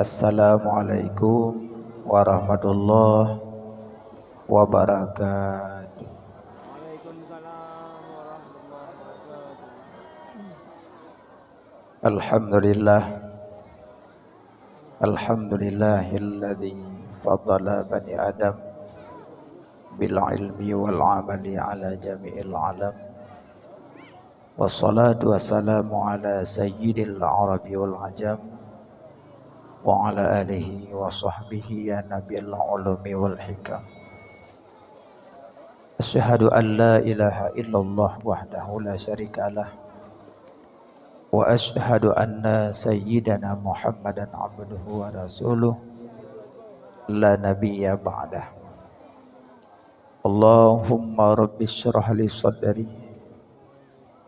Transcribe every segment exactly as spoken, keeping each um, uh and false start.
Assalamualaikum warahmatullahi wabarakatuh. Alhamdulillah. Alhamdulillahilladzi faddala bani Adam bil ilmi wal amali ala jami'il alam. Wassalatu wassalamu ala sayyidil arabi wal ajam, wa ala alihi wa sahbihi ya nabial ulumi wal hikam. Asyhadu an la ilaha illallah wahdahu la syarikalah, wa asyhadu anna sayyidana Muhammadan abduhu wa rasuluh, la nabiyya ba'dah. Allahumma rabbi syrah li sadri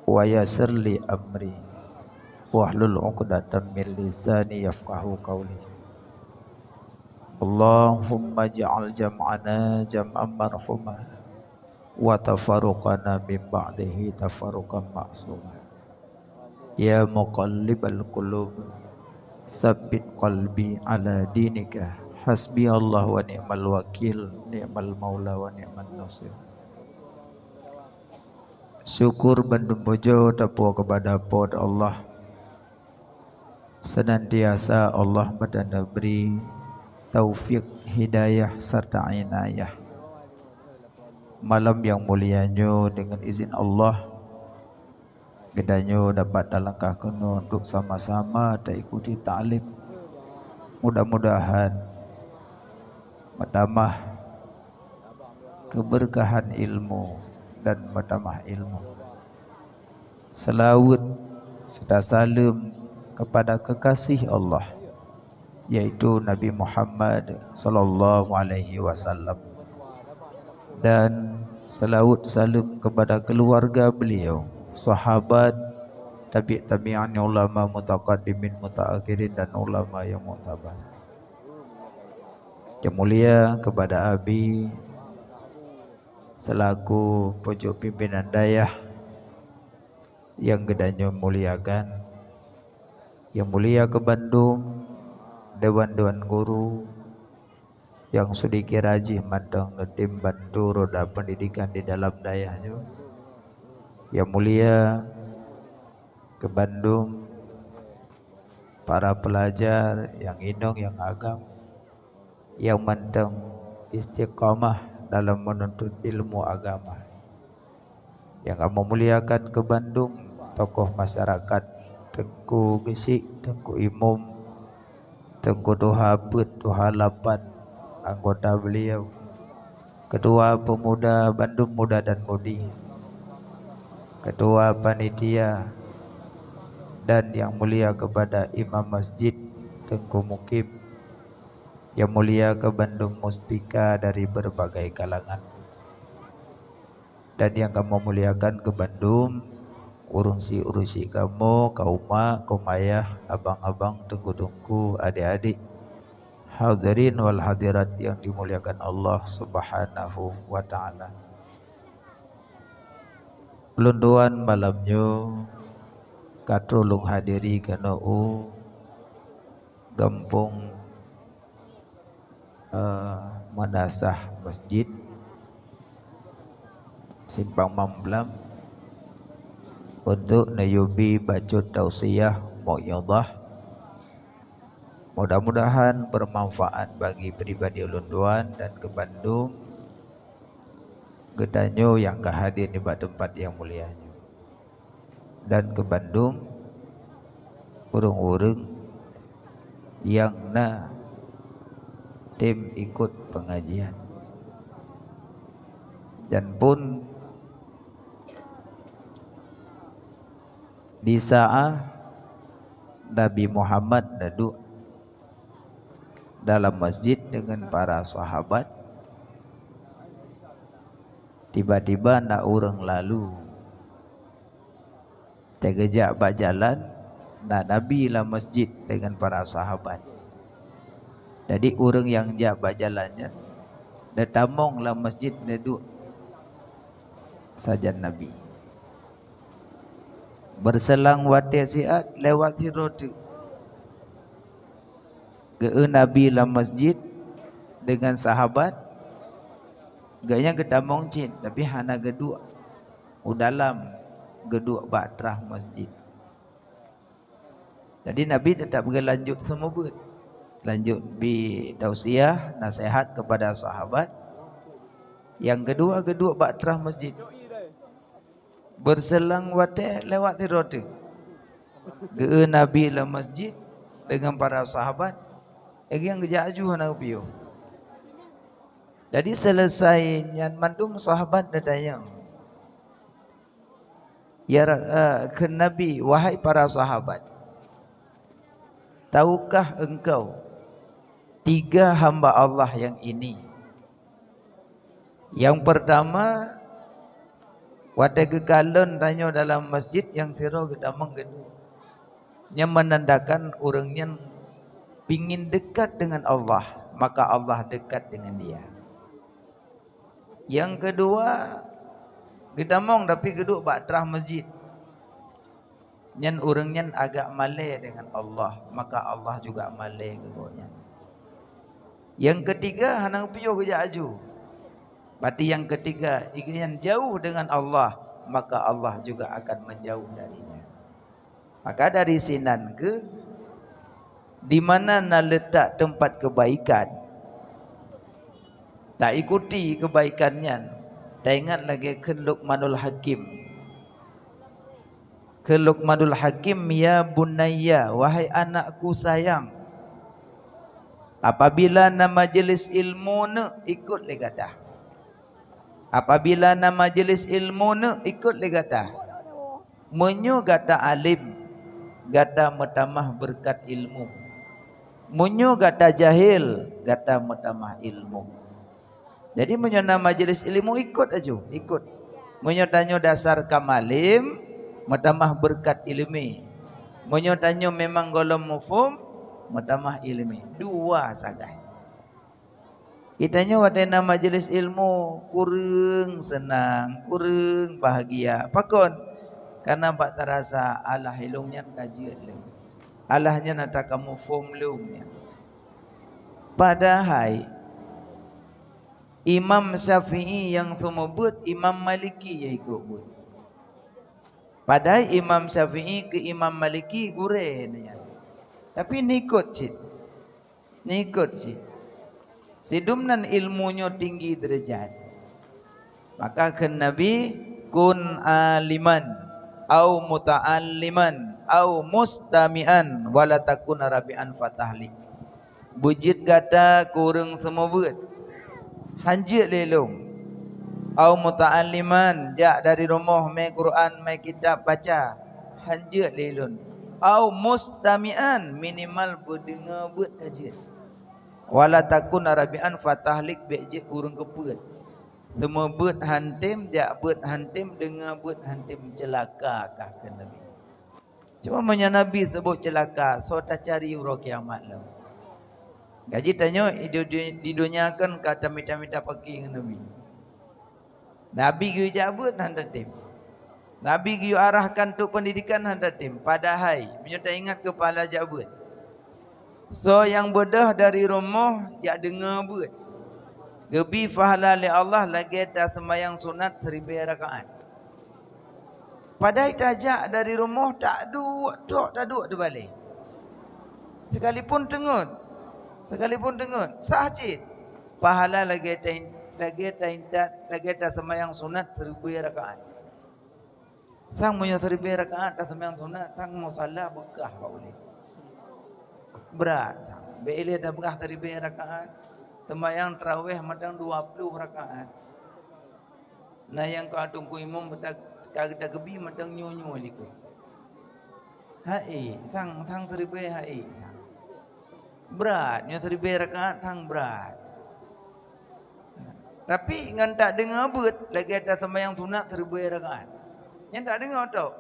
wa yassir li amri wahlul 'uqdatam min lisani yafqahu qawli. Allahumma ja'al jam'ana jam'an marhuma wa tafarruqana min ba'dihi tafarruqan ma'suma. Ya muqallibal qulub, tsabbit qalbi ala dinika. Hasbiyallahu wa ni'mal wakil, ni'mal maula wa ni'man nasir. Syukur bandum pujoe tapuwoe keupada Po teu Allah. Seunantiasa Allah meutanyoe bri taufik, hidayah, serta inayah. Malam nyang mulia nyoe, deungon izin Allah, geutanyoe dapat talangkah keunoe untuk sama-sama taikuti taklim. Mudah-mudahan meutamah keubeurkahan ilmu dan meutamah ilmu. Seulaweuet serta saleuem keupada keukasih Allah, yaitu Nabi Muhammad sallallahu alaihi wasallam, dan seulaweuet saleuem keupada keuluwarga beliau, sahabat, tabi' tabi'in, ulama mutaqaddimin, mutaakhirin, dan ulama yang muktabar. Nyang mulia keupada Abi selaku pucôk pimpinan dayah nyang geutanyoe muliakan, nyang mulia keu bandum dewan-dewan guru nyang seudikira jih mantong neutem bantu roda pendidikan di dalam dayah nyoe, nyang mulia keu bandum para peulajar nyang inong nyang agam, nyang mantong istiqamah dalam meununtut ilmu agama. Nyang kamoe muliakan keu bandum tokoh masyarakat, Teungku Geuchik, Teungku Imum, Teungku Tuha Peuet, Tuha Lapan, anggota beliau, Ketua Pemuda bandum muda dan mudi, Ketua Panitia, dan nyang mulia keupada Imam Masjid, Teungku Mukib, nyang mulia keu bandum muspika dari berbagai kalangan. Dan nyang kamoe muliakan keu bandum ureuëng si-, ureuëng si kamoe, kaum mak, kaum ayah, abang-abang, teungku-teungku, adék-adék, hadirin wal hadirat nyang dimuliakan Allah Subhanahu wa Ta'ala. Lôn tuan malam nyoe ka troh lôn hadiri keunoe u gampông, eh, Madrasah Masjid Simpang Mamblam untuk neuyue bi bacut tausiah mauidhah. Mudah-mudahan bermanfaat bagi pribadi ulôn tuan dan keu bandum geutanyoe nyang ka hadir nibak teumpat nyang mulia nyoe, dan keu bandum ureuëng-ureuëng nyang na tem ikot pengajian. Dan pun di saat Nabi Muhammad na duek dalam masjid deungon para sahabat, tiba-tiba na ureuëng lalu. Teugeujak bak jalan, na Nabi lam masjid deungon para sahabat. Jadi, ureuëng nyang jak bak jalan nyan neutamong lam masjid neuduek sajan Nabi. Beureuselang watée siat lewat sidroe teuk. Geu Nabi lam masjid dengan sahabat, gobnyan geutamong cit, tapi hana geuduek u dalam, geuduek bak trah masjid. Jadi Nabi teutap geulanjut seumeubeuet, lanjut bi tausiah, nasihat kepada sahabat. Nyang keudua geuduek bak trah masjid. Beureuselang watée lewat sidroe teuk. Geu Nabi lam masjid dengan para sahabat, lagée nyang geujak aju hana geupiôh. Jadi selesai nyan mandum sahabat geutanyong, ya ra-, eh, kheun Nabi, "Wahai para sahabat, tahukah engkau tiga hamba Allah yang ini?" Nyang peurtama, watée geukalon tanyoe dalam masjid, nyang sidroe geutamong geuduek. Nyan meunandakan ureuëng nyan pingin dekat dengan Allah, maka Allah dekat dengan dia. Nyang keudua, geutamong tapi geuduek bak trah masjid. Nyan ureuëng nyan agak malée dengan Allah, maka Allah juga malée keu gobnyan. Nyang keutiga, hana geupiôh geujak aju. Berarti nyang keutiga, ingat jauh dengan Allah, maka Allah juga akan menjauh darinya. Maka dari sinan keuh, di mana na letak tempat kebaikan, taikuti kebaikan nyan. Taingat lagée kheun Luqmanul Hakim. Kheun Luqmanul Hakim, "Ya bunayya, wahai anakku sayang, apabila na majelis ilmu neuk, ikot lé gata. Apabila na majelis ilmu neuk, ikot lé gata. Meunyoe gata além, gata meutamah beureukat ilmu. Meunyoe gata jahil, gata meutamah ilmu." Jadi meunyoe na majelis ilmu, ikot aju, ikot. Meunyoe tanyoe dasar ka malém, meutamah beureukat iéleumé. Meunyoe tanyoe memang gohlom muphom, meutamah iéleumé. Dua sagai. Geutanyoe watée na majelis ilmu, kureueng seunang, kureueng bahagia. Pakon? Karena bak tarasa alah ilong nyan ka jeuet lom. Alah nyan ata ka muphom lom nyan. Padahai Imam Syafi'i nyang seumeubeuet, Imam Maliki nyang ikot beuet. Padahai Imam Syafi'i keu Imam Maliki gurée nyan. Tapi neuikot cit. Neuikot cit. Sidum nan ilmu nyoe tinggi deurajat. Maka kheun Nabi, "Kun aliman, au muta'alliman, au mustami'an, wala takun rabi'an fatahlik." Beujeuet gata keu ureuëng seumeubeuet, han jeuet lé lôn. Au muta'alliman, jak dari rumoh mé Quran, mé kitab baca, han jeuet lé lôn. Au mustami'an, minimal beudeungoe beuet ka jeuet. Wala takun rabi'an fatahlik, bék jeuet ureuëng keupeuet. Seumeubeuet han tém, jak beuet han tém, deungoe beuet han tém, ceulaka kah kheun Nabi. Cuma meunyoe Nabi seubuet ceulaka, soe tacari uroe kiamat lom. Gaji tanyoe di, di, di donya kan ka tamita-mita paki ngon Nabi. Nabi geuyue jak beuet han tatém. Nabi geuyue arahkan untuk pendidikan han tatém. Padahai, meunyoe taingat keu pahala jak beuet. Soe nyang beudôh dari rumoh jak deungoe beuet, geubi pahala lé Allah lagée taseumayang sunat siribée rakaat. Padahai tajak dari rumoh taduek tok, taduek teubalée. Sekalipun teungeut, sekalipun teungeut, sah cit. Pahala lagée ta-, lagée taintat, lagée taseumayang sunat siribée rakaat. Sang meunyoe siribée rakaat taseumayang sunat, sang musala beukah bak ulée. Brat. Bék ilée tabeukah siribée rakaat, seumayang tarawih mantong dua ploh rakaat. Na nyang ka teungku imum ka, ka geutageubi mantong nyoe-nyoe likot. Hai, sang, sang siribée hai. Brat, nyoe siribée rakaat sang brat. Tapi ngon tadeungoe beuet lagée taseumayang sunat siribée rakaat. Nyan tadeungoe tok.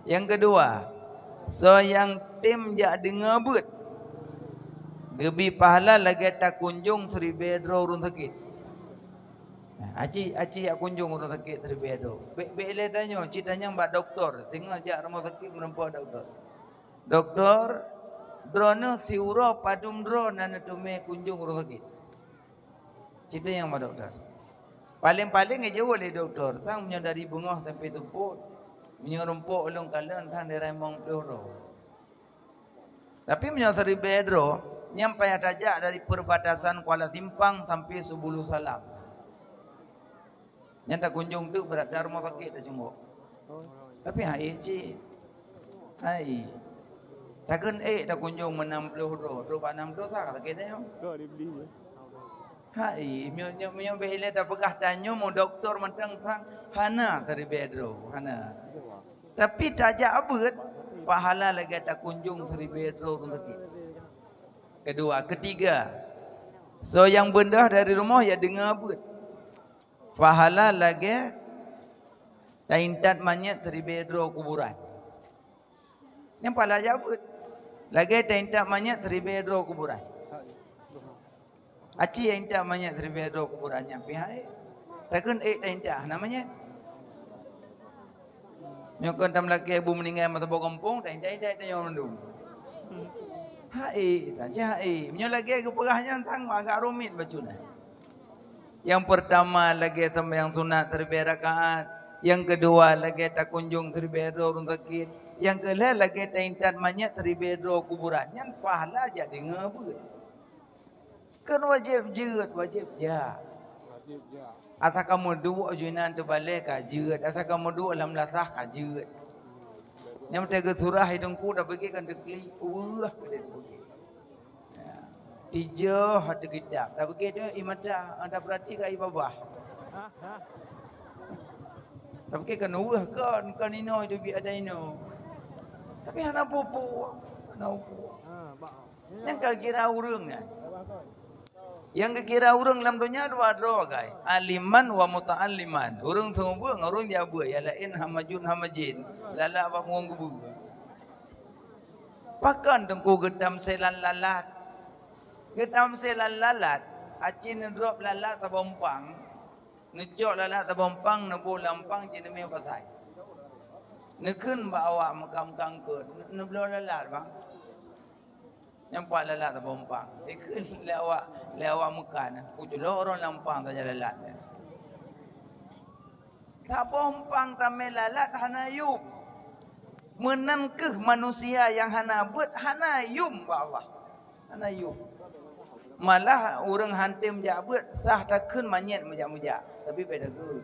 Nyang keudua, soe nyang tém jak deungoe beuet, geubi pahala lagée takunjong siribée droe ureuëng sakét. Aci, aci jak kunjong ureuëng sakét siribée droe. Bék, bék ilée tanyoe, cit tanyong bak dokto, singoh jak rumoh sakét meureumpok dokto. "Dokto, Droeneuh siuroe padum droe na neuteumé kunjong ureuëng sakét. Cit nyang bak dokto. Paléng-paléng geujaweueb lé dokto, sang meunyoe dari beungoh sampoe teupot, meunyoe rumpok ulôn kalon sang dirayeh limong ploh droe. Tapi meunyoe siribée droe, nyan payah tajak dari perbatasan Kuala Simpang sampoe Subulu Salam. Nyan takunjong teuk brat, dan rumoh sakét tacunggok. Tapi hai cit. Hai. Takheun ék takunjong meunam ploh droe, droe bak nam ploh sa sakét nyoe. Hai, meunyoe, meunyoe, meunyoe beh ilée tapeugah tanyoe meu dokto mantong sang hana siribée droe, hana. Tapi tajak abeuet, pahala lagée takunjong siribée droe ureuëng sakét. Kedua, ketiga, soe nyang beundoh dari rumoh ya deungoe abeuet. Pahala lagée taintat manyét siribée droe kuburan. Nyang pahala jak abeuet. Lagée taintat manyét siribée droe kuburan. Aci nyang intat manyét siribée droe kuburan nyan pih hai. Takheun ék taintat hana manyét. Nyoe kon tam lakée bu meuninggai masa boh gampông, taintat-intat tanyoe mandum. Hai, tajak hai. Meunyoe lagée geupeugah nyan tang agak rumit bacut nyan. Nyang peurtama lagée seumayang sunat siribée rakaat, nyang keudua lagée takunjong siribée droe ureuëng sakét, nyang keulhée lagée taintat manyét siribée droe kuburan. Nyan pahala jak deungoe beuet. Kon wajéb jeuet, wajéb jak. Asai ka meuduek jinan teubalée ka jeuet, asai ka meuduek lam lasah ka jeuet. Nyang teuga surah i teungku tapiké kan teuklik, weueh keudeh tapiké. Ya. Tijoh ateueh kitab, tapiké tu i mata, ah, tapeurati ka i babah. Tapiké kan weueh kon, kon inoe itu biet ada inoe. Tapi hana peue-peue, hana peue. Nyang ka kira ureuëng nyan. Nyang geukira ureuëng lam donya dua droe gai, aliman wa muta'alliman. Ureuëng seumeubeuet ngon ureuëng jak beuet, nyang laén hamajun hamajén, lalat bak mueng geubeue. Pakon teungku geutam selan lalat? Geutam selan lalat, aci neudrop lalat saboh umpang, neucok lalat saboh umpang, neuboh lam umpang, ci neumé pasai. Neukheun bak awak meukam-kam keu, neubloe lalat, bang. Nyang pat lalat saboh umpang. Ikheun lé awak, lé awak Mekah na, "Kuclok droe lam umpang saja lalat." Saboh umpang tamé lalat hana yum. Meunan kheueh manusia nyang hana beuet hana yum bak Allah. Hana yum. Malah ureuëng han tem jak beuet sah takheun manyét meujak-meujak. Tapi beda geuh.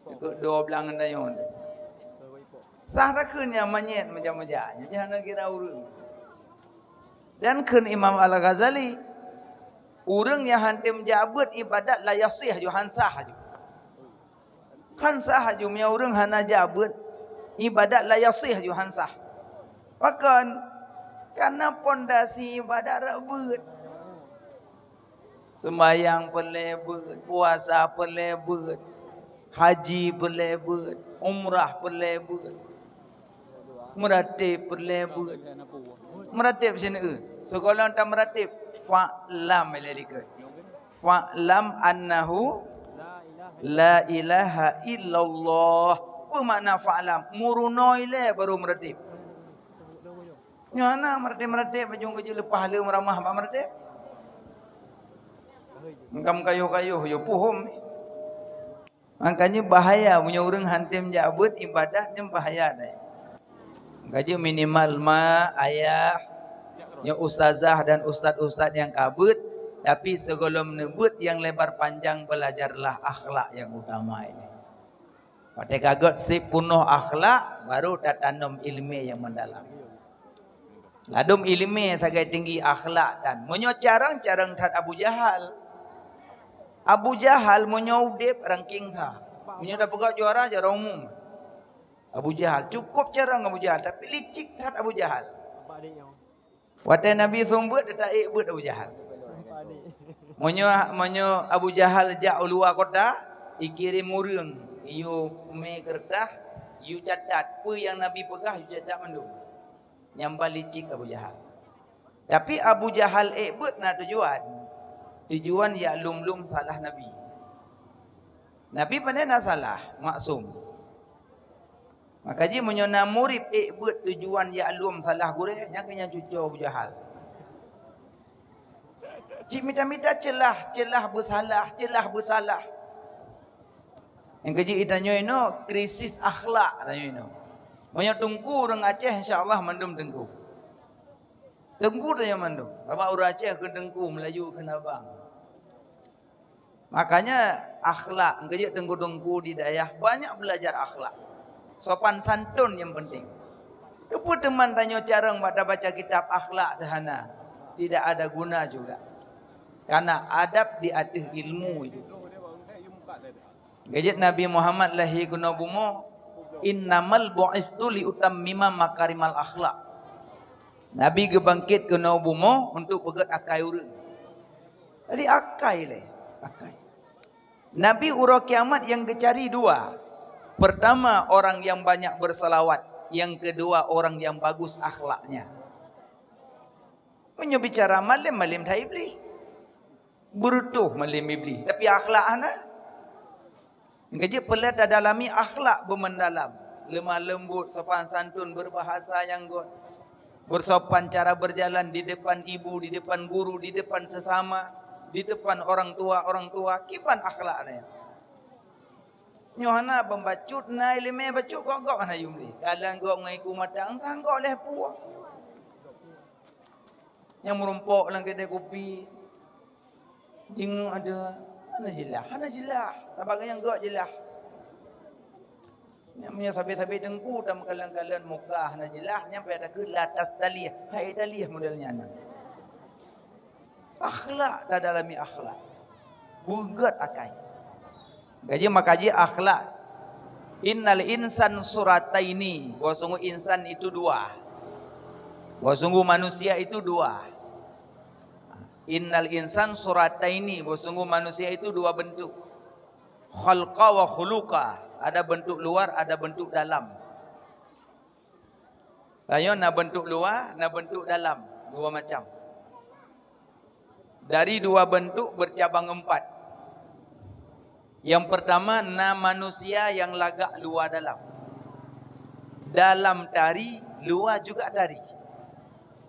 Ikut dua belang ngon dayong. Sah takheun nyang manyét meujak-meujak, nyan hana kira ureuëng. Dan kheun Imam Al-Ghazali, ureuëng nyang han tem jak beuet ibadat la yasih ju, han sah ju. Han sah ju, meunyoe ureuëng hana jak beuet, ibadat la yasih ju, han sah. Pakon? Karena pondasi ibadat rot beuet. Seumayang peureulée beuet, puasa peureulée beuet, haji peureulée beuet, umrah peureulée beuet, meuratéb peureulée beuet. Meuratéb sineuk. Sigohlom tameuratéb, fa'lam ilée likot. Fa'lam annahu la ilaha illallah. Peue makna fa'lam? Meurunoe ilée baru meuratéb. Nyoe hana meuratéb-meuratéb, bajeueng keujeuet leupah le meuramah bak meuratéb. Engka meukayoh-kayoh, yo puhom. Makanya bahaya meunyoe ureuëng han tem jak beuet ibadat, nyan bahaya dai. Maka jeuet minimal ma, ayah, nyoe ustazah dan ustaz-ustaz nyang ka beuet, tapi sigohlom neubeuet nyang lebar panjang, belajarlah akhlak yang utama ini. Watée ka gét sép peunoh akhlak, baru tatanom iéleumé nyang meudalam. Ladôm iéleumé sagai tinggi akhlak tan. Meunyoe carông, carông that Abu Jahal. Abu Jahal meunyoe udeb ranking sa. Meunyoe tapeugah juara, juara umum. Abu Jahal, cukup carông Abu Jahal, tapi licik that Abu Jahal. Watée Nabi seumeubeuet, teutaék beuet Abu Jahal. Meunyoe, meunyoe Abu Jahal jak u luwa kota, ikirém ureuëng, iyue mé keureutah, iyue catat, peue nyang Nabi peugah, iyue catat mandum. Nyang ban licik Abu Jahal. Tapi Abu Jahal ék beuet na tujuan. Tujuan yak lom-lom salah Nabi. Nabi pandai na salah, maksum. Maka jih meunyoe na murit ék beuet tujuan jak lom salah gurée, nyan keuh nyang cuco Abu Jahal. Cit mita-mita ceulah, ceulah beusalah, ceulah beusalah. Nyang keuh jih tanyoe inoe krisis akhlak tanyoe inoe. Meunyoe teungku ureuëng Aceh, insya Allah mandum teungku. Teungku tanyoe mandum. Sabab ureuëng Aceh kheun teungku, Meulayu kheun abang. Makanya akhlak, nyang keuh jih teungku-teungku di dayah banyak belajar akhlak. Sopan santun nyang penting. Keupeue teuma tanyoe carông bak tabaca kitab akhlak teuh hana? Tidak ada guna juga. Karena adab di ateueh ilmu itu. Geujeuet Nabi Muhammad lahé keunoe bumoe, "Innamal bu'istu liutammima makarimal akhlak." Nabi geubangkét keunoe bumoe untuk peugét akai ureuëng. Jadi akai lé, akai. Nabi uroe kiamat nyang geucari dua. Pertama, orang yang banyak bersalawat. Yang kedua, orang yang bagus akhlaknya. Meunyoe bicara malem, malem that Iblih. Beureutoh malem Iblih, tapi akhlak hana. Nyang keuh jih peureulée tadalami akhlak beumeudalam. Leumah leumbot, sopan santun, beubahasa nyang gét. Beusopan cara berjalan di depan ibu, di depan guru, di depan sesama, di depan orang tua, orang tua. Kiban akhlak nyan. Nyoe hana ban bacut, na iéleumé bacut, gét-gét hana yum lé. Kalon gét ngon iku mata, entah gét lé peue. Nyang meurumpok lam keudée kupi, jingeuk adoe, hana jeulaih, hana jeulaih. Sabab nyang gét jeulaih. Nyang meunyoe sabe-sabe teungku tameukalon-kalon muka hana jeulaih, nyan payah takheun la tastalieh, hai talieh model nyan. Akhlak tadalami akhlak. Beugét akai. Gaji maka jih akhlak. Innal insan surataini, bahwa sungguh insan itu dua. Bahwa sungguh manusia itu dua. Innal insan surataini, bahwa sungguh manusia itu dua bentuk. Khalqa wa khuluqa, ada bentuk luar, ada bentuk dalam. Tanyoe na bentuk luar, na bentuk dalam, dua macam. Dari dua bentuk bercabang empat. Yang pertama, na manusia nyang lagak luwa dalam. Dalam tari, luwa juga tari.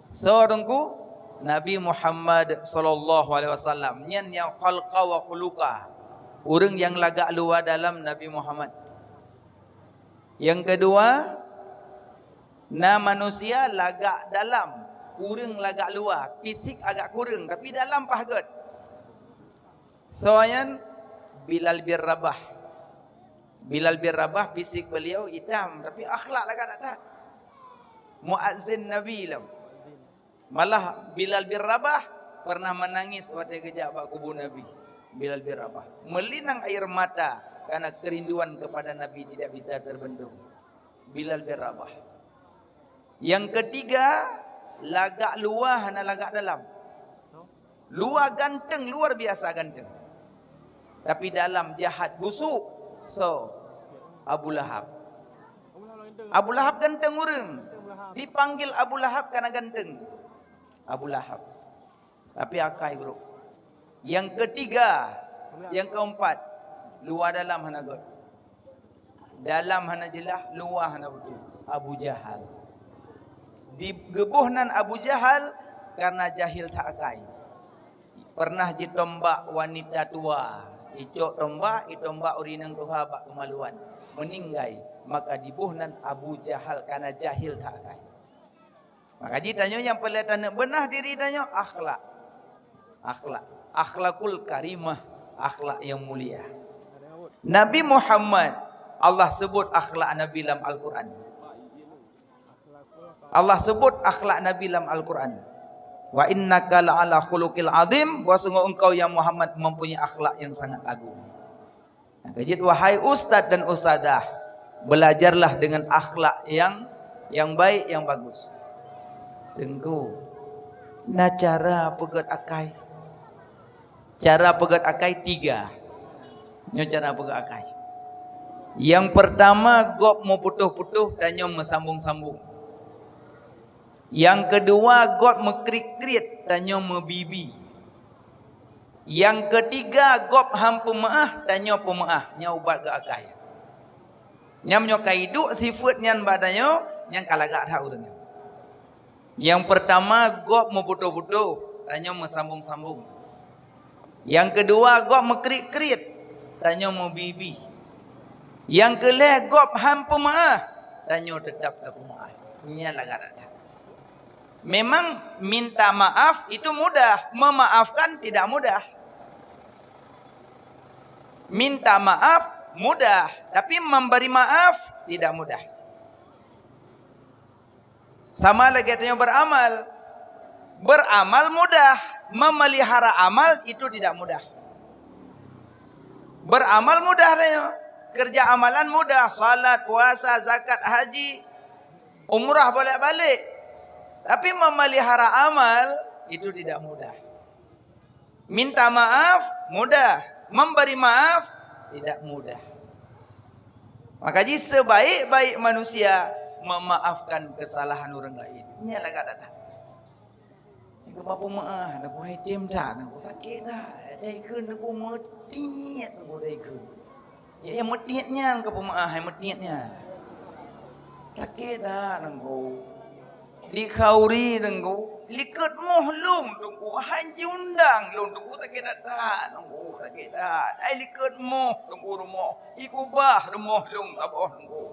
Soe teungku? Nabi Muhammad sallallahu alaihi wasallam. Nyan nyang khalqa wa khuluqa. Ureuëng nyang lagak luwa dalam Nabi Muhammad. Yang kedua, na manusia lagak dalam, kureueng lagak luwa, fisik agak kureueng, tapi dalam paih gét. Soe nyan? Bilal bin Rabah. Bilal bin Rabah fisik beliau hitam, tapi akhlak lagak that-that. Muazzin Nabi lom. Malah Bilal bin Rabah pernah menangis watée geujak bak kubu Nabi. Bilal bin Rabah meulinang air mata karena kerinduan kepada Nabi tidak bisa terbendung. Bilal bin Rabah. Yang ketiga, lagak luwa hana lagak dalam. Luwa ganteng, luar biasa ganteng. Tapi dalam jahat busuk. Soe? Abu Lahab. Abu Lahab ganteng ureuëng. Dipanggil Abu Lahab karena ganteng. Abu Lahab. Tapi akai buruk. Yang ketiga, yang keempat, luwa dalam hana gét. Dalam hana jeulaih, luwa hana beutôi. Abu Jahal. Digeuboh nan Abu Jahal karena jahil that akai. Pernah jitombak wanita tua, icok tombak, itombak ureuëng inong tuha bak keumaluan, meuninggai, maka diboh nan Abu Jahal karena jahil that akai. Maka jih tanyoe nyang peureulée taneuk beunah diri tanyoe akhlak. Akhlak. Akhlakul karimah, akhlak yang mulia. Nabi Muhammad, Allah sebut akhlak Nabi lam Al-Quran. Allah sebut akhlak Nabi lam Al-Quran. "Wa innaka la'ala khuluqil azim," bahwa sungguh engkau ya Muhammad mempunyai akhlak yang sangat agung. Maka jih, wahai ustaz dan ustazah, belajarlah dengan akhlak yang yang baik, yang bagus. Teungku, na cara peugét akai. Cara peugét akai tiga. Nyoe cara peugét akai. Yang pertama, gob meuputôh-putôh, tanyoe meusambong-sambong. Yang kedua, gob meukriet-kriet, tanyoe meubi-bi. Yang ketiga, gob han peumeuáh, tanyoe peumeuáh, nyan ubat geuakai. Nyan meunyoe ka iduek sifeuet nyan bak tanyoe, nyan ka lagak that ureuëng nyan. Nyang peurtama, gob meuputoh-putoh, tanyoe meusambong-sambong. Nyang keudua, gob meukriet-kriet, tanyoe meubi-bi. Nyang keulhée, gob han peumeuáh, tanyoe teutab tapeumeuáh. Nyan lagak that. Memang minta maaf itu mudah, memaafkan tidak mudah. Minta maaf mudah, tapi memberi maaf tidak mudah. Sama lagée tanyoe beramal. Beramal mudah, memelihara amal itu tidak mudah. Beramal mudah tanyoe. Kerja amalan mudah, salat, puasa, zakat, haji, umrah bolak-balik. Tapi memelihara amal itu tidak mudah. Minta maaf mudah, memberi maaf tidak mudah. Maka jih sebaik-baik manusia memaafkan kesalahan orang lain. Nyan lagak that. Nyoe bapu meuah, nyoe hai tem that, nyoe sakét that. Dai kheun nyoe meutiet, nyoe dai kheun. Ya, ya meutiet nyan keu peumeuah, hai meutiet nyan. Sakét that nyoe. Di khauri nyoe, likot moh lôn teungku, han jiundang lôn teungku, sakét that nyoe, sakét that. Ai likot moh teungku rumoh, ikubah rumoh lôn saboh nyoe.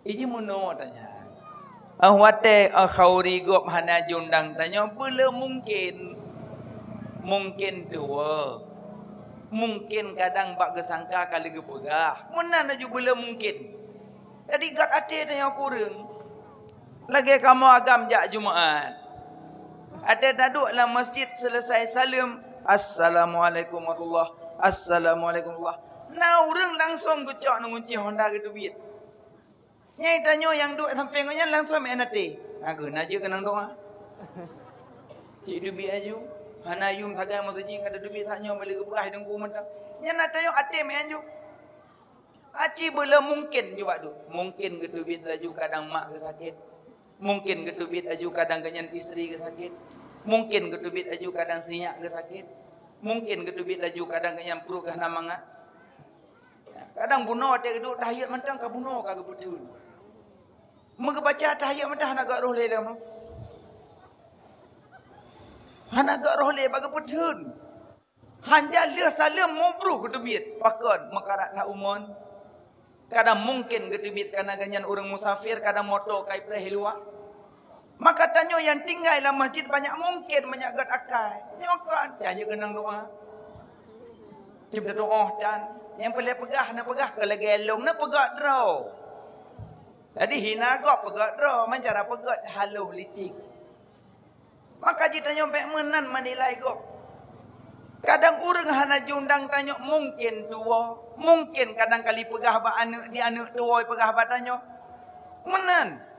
Iji meunoe tanyan. Óh watée óh khauri gob hana jiundang tanyoe, beuleu mungken. Mungken tuwoe. Mungken kadang bak geusangka ka lheueh geupeugah. Meunan laju beuleu mungken. Jadi gat até tanyoe kureueng. Lagée kamoe agam jak Jumaat. Até taduek lam masjid, seuleusai saleuem, "Assalamualaikum warahmatullah. Assalamualaikum warahmatullah." Na ureuëng langsong geucok neungunci honda geuteubiet. Nyai tanyoe nyang duek sampéng geuh nyan langsong meu'en até. Ageuh na jeuet keunong doá. Cit teubiet aju. Hana yum sagai meuseujid ka teuteubiet, tanyoe bak lheueh geupeugah deungku mantong. Nyan na tanyoe até meu'en ju. Aci beuleu mungken ju bak duek. Mungken geuteubiet laju kadang mak geusakét. Mungken geuteubiet laju kadang geuh nyan istri geusakét. Mungken geuteubiet laju kadang sinyak geusakét. Mungken geuteubiet laju kadang geuh nyan pruet geuh hana mangat. Kadang bunoe watée geuduek tahiyat mantong ka bunoe ka geupeutheun. Meugeubaca tahiyat mantong hana gak roh lé lom. Hana gak roh lé bak geupeutheun. Hanja lheueh saleuem mubroh geuteubiet. Pakon meukarat that umon. Kadang mungken geuteubiet kareuna geuh nyan ureuëng musafir, kadang moto ka ipreh i luwa. Maka tanyoe nyang tinggai lam masjid banyak mungken, banyak gét akai. Nyoe kan, tanyoe keunong doá. Cit teutuoh tan. Nyang peureulée peugah, na peugah keu lagée lôn, na peugét droe. Jadi hina gob peugét droe, meucara peugét haloh licik. Maka jih tanyoe bék meunan meunilai gob. Kadang ureuëng hana jiundang tanyoe mungken tuwoe, mungken kadang kali peugah bak aneuëk di aneuëk tuwoe peugah bak tanyoe. Meunan.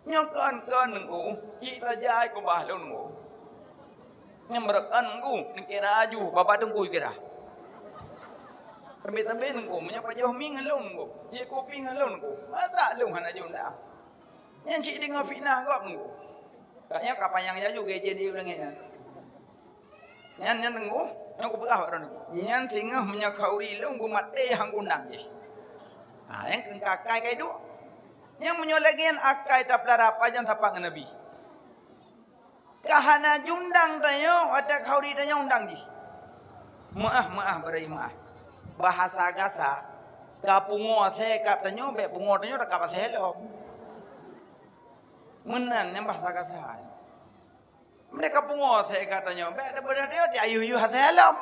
Nyoe kon-kon Teungku, cit tajai keubah lôn Teungku. Nyoe meureukan Teungku, neukira aju, babah Teungku kira. Teubit-teubit Teungku, meunyoe pajoh mi ngon lôn Teungku, cit kupi ngon lôn Teungku. Masa lôn hana jiundang. Nyan cit deungoe fitnah gob Teungku. Katnyoe ka panyang jaju geujen di langét nyan. Nyan, nyan Teungku, nyoe kupeugah bak droeneuh. Nyan singoh meunyoe khauri lôn beumaté han guna jih. Ha, nyang keu akai ka iduek. Nyang meunyoe lagée nyan akai tapeulara pajan sapat ngon Nabi. Ka hana jiundang tanyoe, watée khauri tanyoe undang jih. Meuáh, meuáh, bari meuáh. Bahasa gasa, ka pungoe asai kab tanyoe, bék pungoe tanyoe takab asai lom. Meunan nyang bahasa gasa. Meunyoe ka pungoe asai kab tanyoe, bék daripada tanyoe jiayuh-yuh asai lom.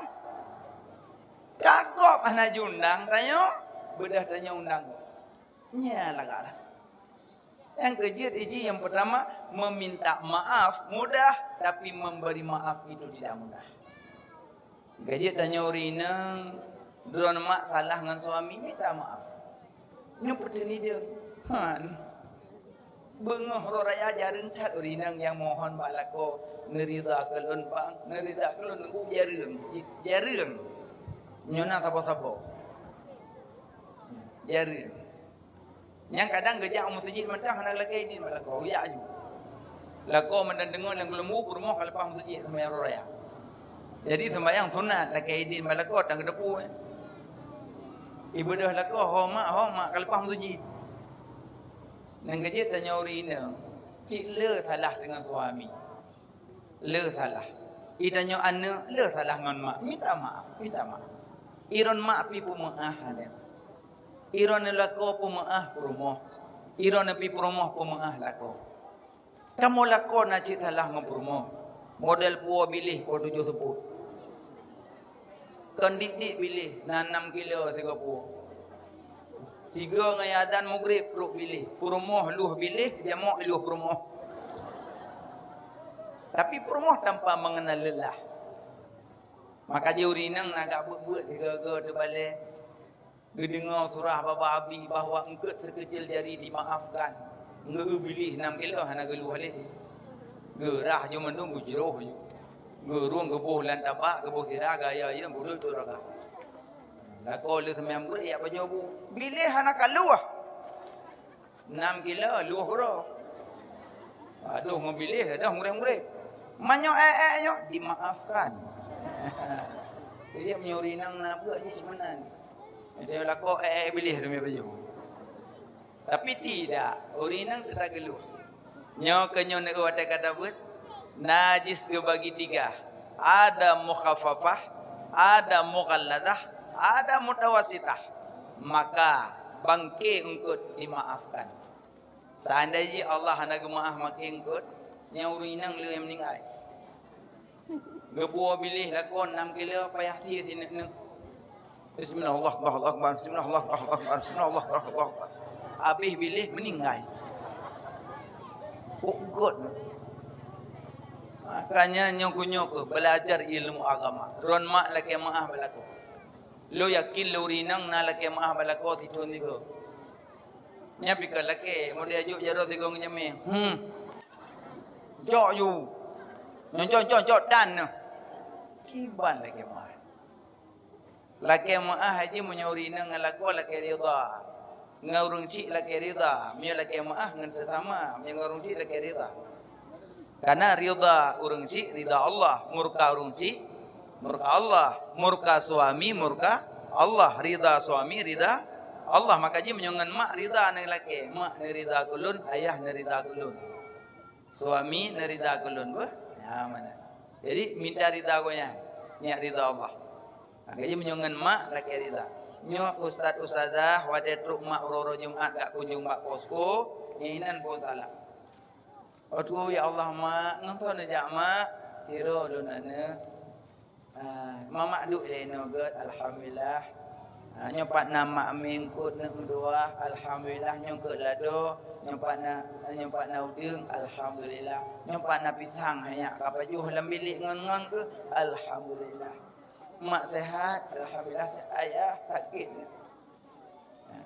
Ka gob hana jiundang tanyoe, beudôh tanyoe undang gob. Nyan lagak lah. Nyang keujeuet iji nyang peurtama, meminta maaf mudah, tapi memberi maaf itu tidak mudah. Ka jeuet tanyoe ureuëng inong, droeneuh mak salah ngon suami, minta maaf. Nyoe peuteuni deuh. Han. Beungoh uroe raya jareueng that ureuëng inong nyang mohon bak lakoe, "Neurida keu lôn, Bang, neurida keu lôn," nunggu jareueng, cit jareueng. Nyoe na saboh-saboh. Jareueng. Nyang kadang geujak u meuseujid mantong hana lakée idin bak lakoe, geujak aju. Lakoe mantong deungoe lam geuleumbu peurumoh ka leupah meuseujid seumayang uroe raya. Jadi seumayang sunat lakée idin bak lakoe tan geuteupeue, eh. Ibeudôh lakoe, ho mak, ho mak, ka leupah meuseujid. Nyang keujeuet tanyoe ureueng inong, cit le salah deungon suami. Le salah. I tanyoe aneuk, le salah ngon mak. Minta maaf, minta maaf. I droen mak pih peumeu'ah aneuk. I droen lakoe peumeu'ah peurumoh. I droen pih peurumoh peumeu'ah lakoe. Kamoe lakoe na cit salah ngon peurumoh. Model puwoe biléh po tujoh seupôt. Kon dik-dik biléh na nam kilo sigoe puwoe. Tigo ngon adan mugrib trok biléh. Peurumoh luwah biléh, jamok luwah peurumoh. Tapi peurumoh tanpa mengenal lelah. Maka jih ureueng inong na gak beuet-beuet sigoe-goe teubalée. Geudeungoe surah baba abi bahwa eungkôt sekecil jari dimaafkan. Geu biléh nam kilo hana geuluwah lé. Geurah ju mandum geujroh ju. Geurung geuboh lam tabak, geuboh sira, gaya-ya beudôh tu ragah. Lakoe lheueh seumayang beureuek jak pajoh bu. Biléh hana ka luwah. Nam kilo luwah uroe. Adoh ngon biléh, adoh muréh-muréh. Meunyoe ék-ék nyoe dimaafkan. Jadi meunyoe ureueng inong na beuet jih sigoe meunan. Meunyoe lakoe ék-ék biléh teuma pajoh. Tapi tidak, ureueng inong teutap geuluwah. Nyoe keu nyoe neuk watée ka tabeuet, najis geubagi tiga. Ada mukhaffafah, ada mughalladhah, ada mutawasitah. Maka bangke eungkôt dimaafkan. Seandai jih Allah hana geumeu'ah bangke eungkôt, nyan ureueng inong le nyang meuninggai. Geupuwoe biléh lakoe nam kilo payah sie sineuk-neuk. Bismillah, Allahu Akbar, Allahu Akbar, bismillah, Allahu Akbar, Allahu Akbar, bismillah, Allahu Akbar, Allahu Akbar. Habéh biléh meuninggai. Pok got. Makanya nyoe keu nyoe keuh belajar ilmu agama. Droen mak lakée meu'ah bak lakoe. Lôn yakin lôn ureueng inong na lakée meu'ah bak lakoe sithon sigoe. Nyan pih ka lakée, model jok jaroe sigoe ngon jamé. Hmm. Cok ju. Nyoe cok, cok, cok dan nyoe. Kiban lakée meu'ah. Lakée meu'ah haji meunyoe ureueng inong ngon lakoe lakée ridha. Ngon ureueng chik lakée ridha. Meunyoe lakée meu'ah ngon sesama, meunyoe ngon ureueng chik lakée ridha. Karena ridha ureueng chik, ridha Allah. Murka ureueng chik, murka Allah. Murka suami, murka Allah. Ridha suami, ridha Allah. Maka jih meunyoe ngon mak ridha ngon lakée, mak neuridha keu lôn, ayah neuridha keu lôn. Suami neuridha keu lôn beuh. Nyan meunan. Jadi minta ridha gobnyan, nyak ridha Allah. Maka jih meunyoe ngon mak lakée ridha. Nyoe ustaz ustazah watée trok mak uroe-uroe Jumat ka kunjong bak posko, nyan inan phon salah. Aduh ya Allah mak, ngon soe neujak mak? Sidroe lôn aneuk. Ah, mamak duek lé inoe gét, alhamdulillah. Ah, nyoe pat na mak mé eungkôt neuk meudoá, alhamdulillah. Nyoe eungkôt lado, nyoe pat na, nyoe pat na udeueng, alhamdulillah. Nyoe pat na pisang hanyak ka pajoh lam bilék ngon-ngon keuh, alhamdulillah. Mak sehat, alhamdulillah, sehat, ayah sakét.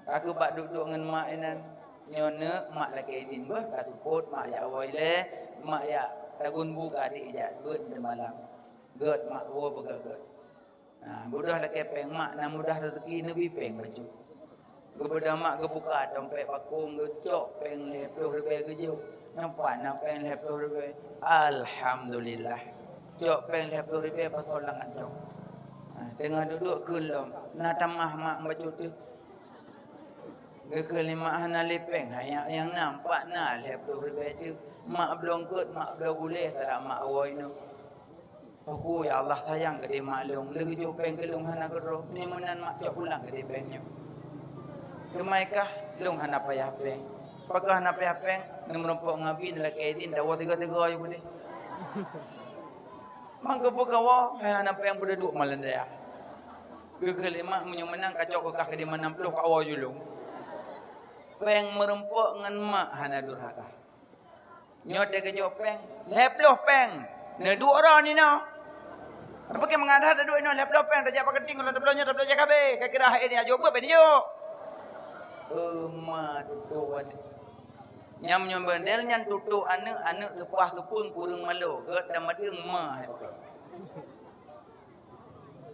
Ka keuh bak duek-duek ngon mak inan. Nyoe neuk mak lakée idin beuh, ka seupôt mak jak woe ilée, mak jak tagun bu keu adék ijak beuet di malam. Gét mak woe peugah gét. Nah, mudah lakée péng mak, na mudah rezeki neubi péng bacut. Geubeudôh mak geubuka dompet bakong geucok péng lhée ploh ribée geujok. Nyoe pat na péng lhée ploh ribée. Alhamdulillah. Cok péng lhée ploh ribée pasoe lam kantong. Nah, teungoh duek-duek kheun lom. Na tamah mak bacut teuh. Geukheun lé mak hana lé péng, hanya nyang nampak na lhée ploh ribée teuh. Mak bloe eungkôt, mak bloe gulée, tarak mak woe inoe. Aku, ya Allah, sayang keudéh mak lôn, lheueh geujok péng keu lôn hana keudroe, meunyoe meunan mak cok pulang keudéh péng nyoe. Teuma kah lôn hana payah péng. Pakon hana payah péng, neumeurumpok ngon abi neulakée idin dawoe tiga-tiga ayue keudéh. Mangkeupeue kawoe, hai hana péng peue duek malam dayah. Geukheun lé mak meunyoe meunan kacok keu kah keudéh meunan ploh kawoe ju lôn. Péng meurumpok ngon mak hana durhaka. Nyoe teukeujok péng, lhée ploh péng. Neuduek droe ninoe. Apa keu mangat that duek inoe lhée ploh péng, tajak paketing, kalau tabloe nyoe, tabloe jak kabeh. Ka kira hai ni ajo beuet bak nyoe. Euma tutoe aneuk. Nyang meunyoe model nyan tutoe aneuk, aneuk seupah seupung kureueng malo. Gét dan madeueng ma hai.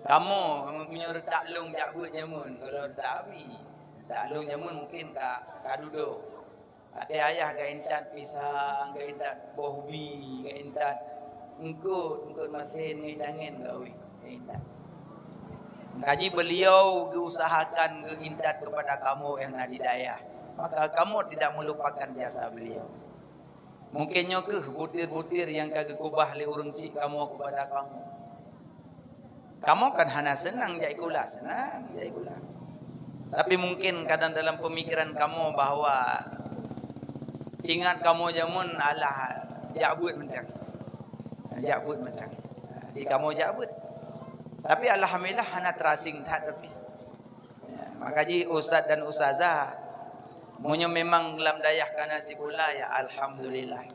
Kamoe meunyoe reutak lôn jak beuet jameun, kalau reutak abi. Reutak lôn jameun mungkin ka, ka dudoe. Até ayah geuintat pisang, geuintat boh bi, geuintat eungkôt, eungkôt masen, ngieng tangen gawé, geuintat. Kaji beliau geuusahakan geuintat kepada kamoe nyang na di dayah, maka kamoe tidak melupakan jasa beliau. Mungkin nyoe kheueh butir-butir nyang ka geukubah lé ureuëng syiek kamoe kepada kamoe. Kamoe kan hana seunang jak sikula, seunang jak sikula. Tapi mungkin kadang dalam pemikiran kamoe bahwa ingat kamoe jameun alah jak beuet mantong. Jak beuet mantong. Di kamoe jak beuet. Tapi alhamdulillah hana terasing that tapi. Ya, maka ji ustaz dan ustazah, meunyoe memang lam dayah kana sikula, ya alhamdulillah.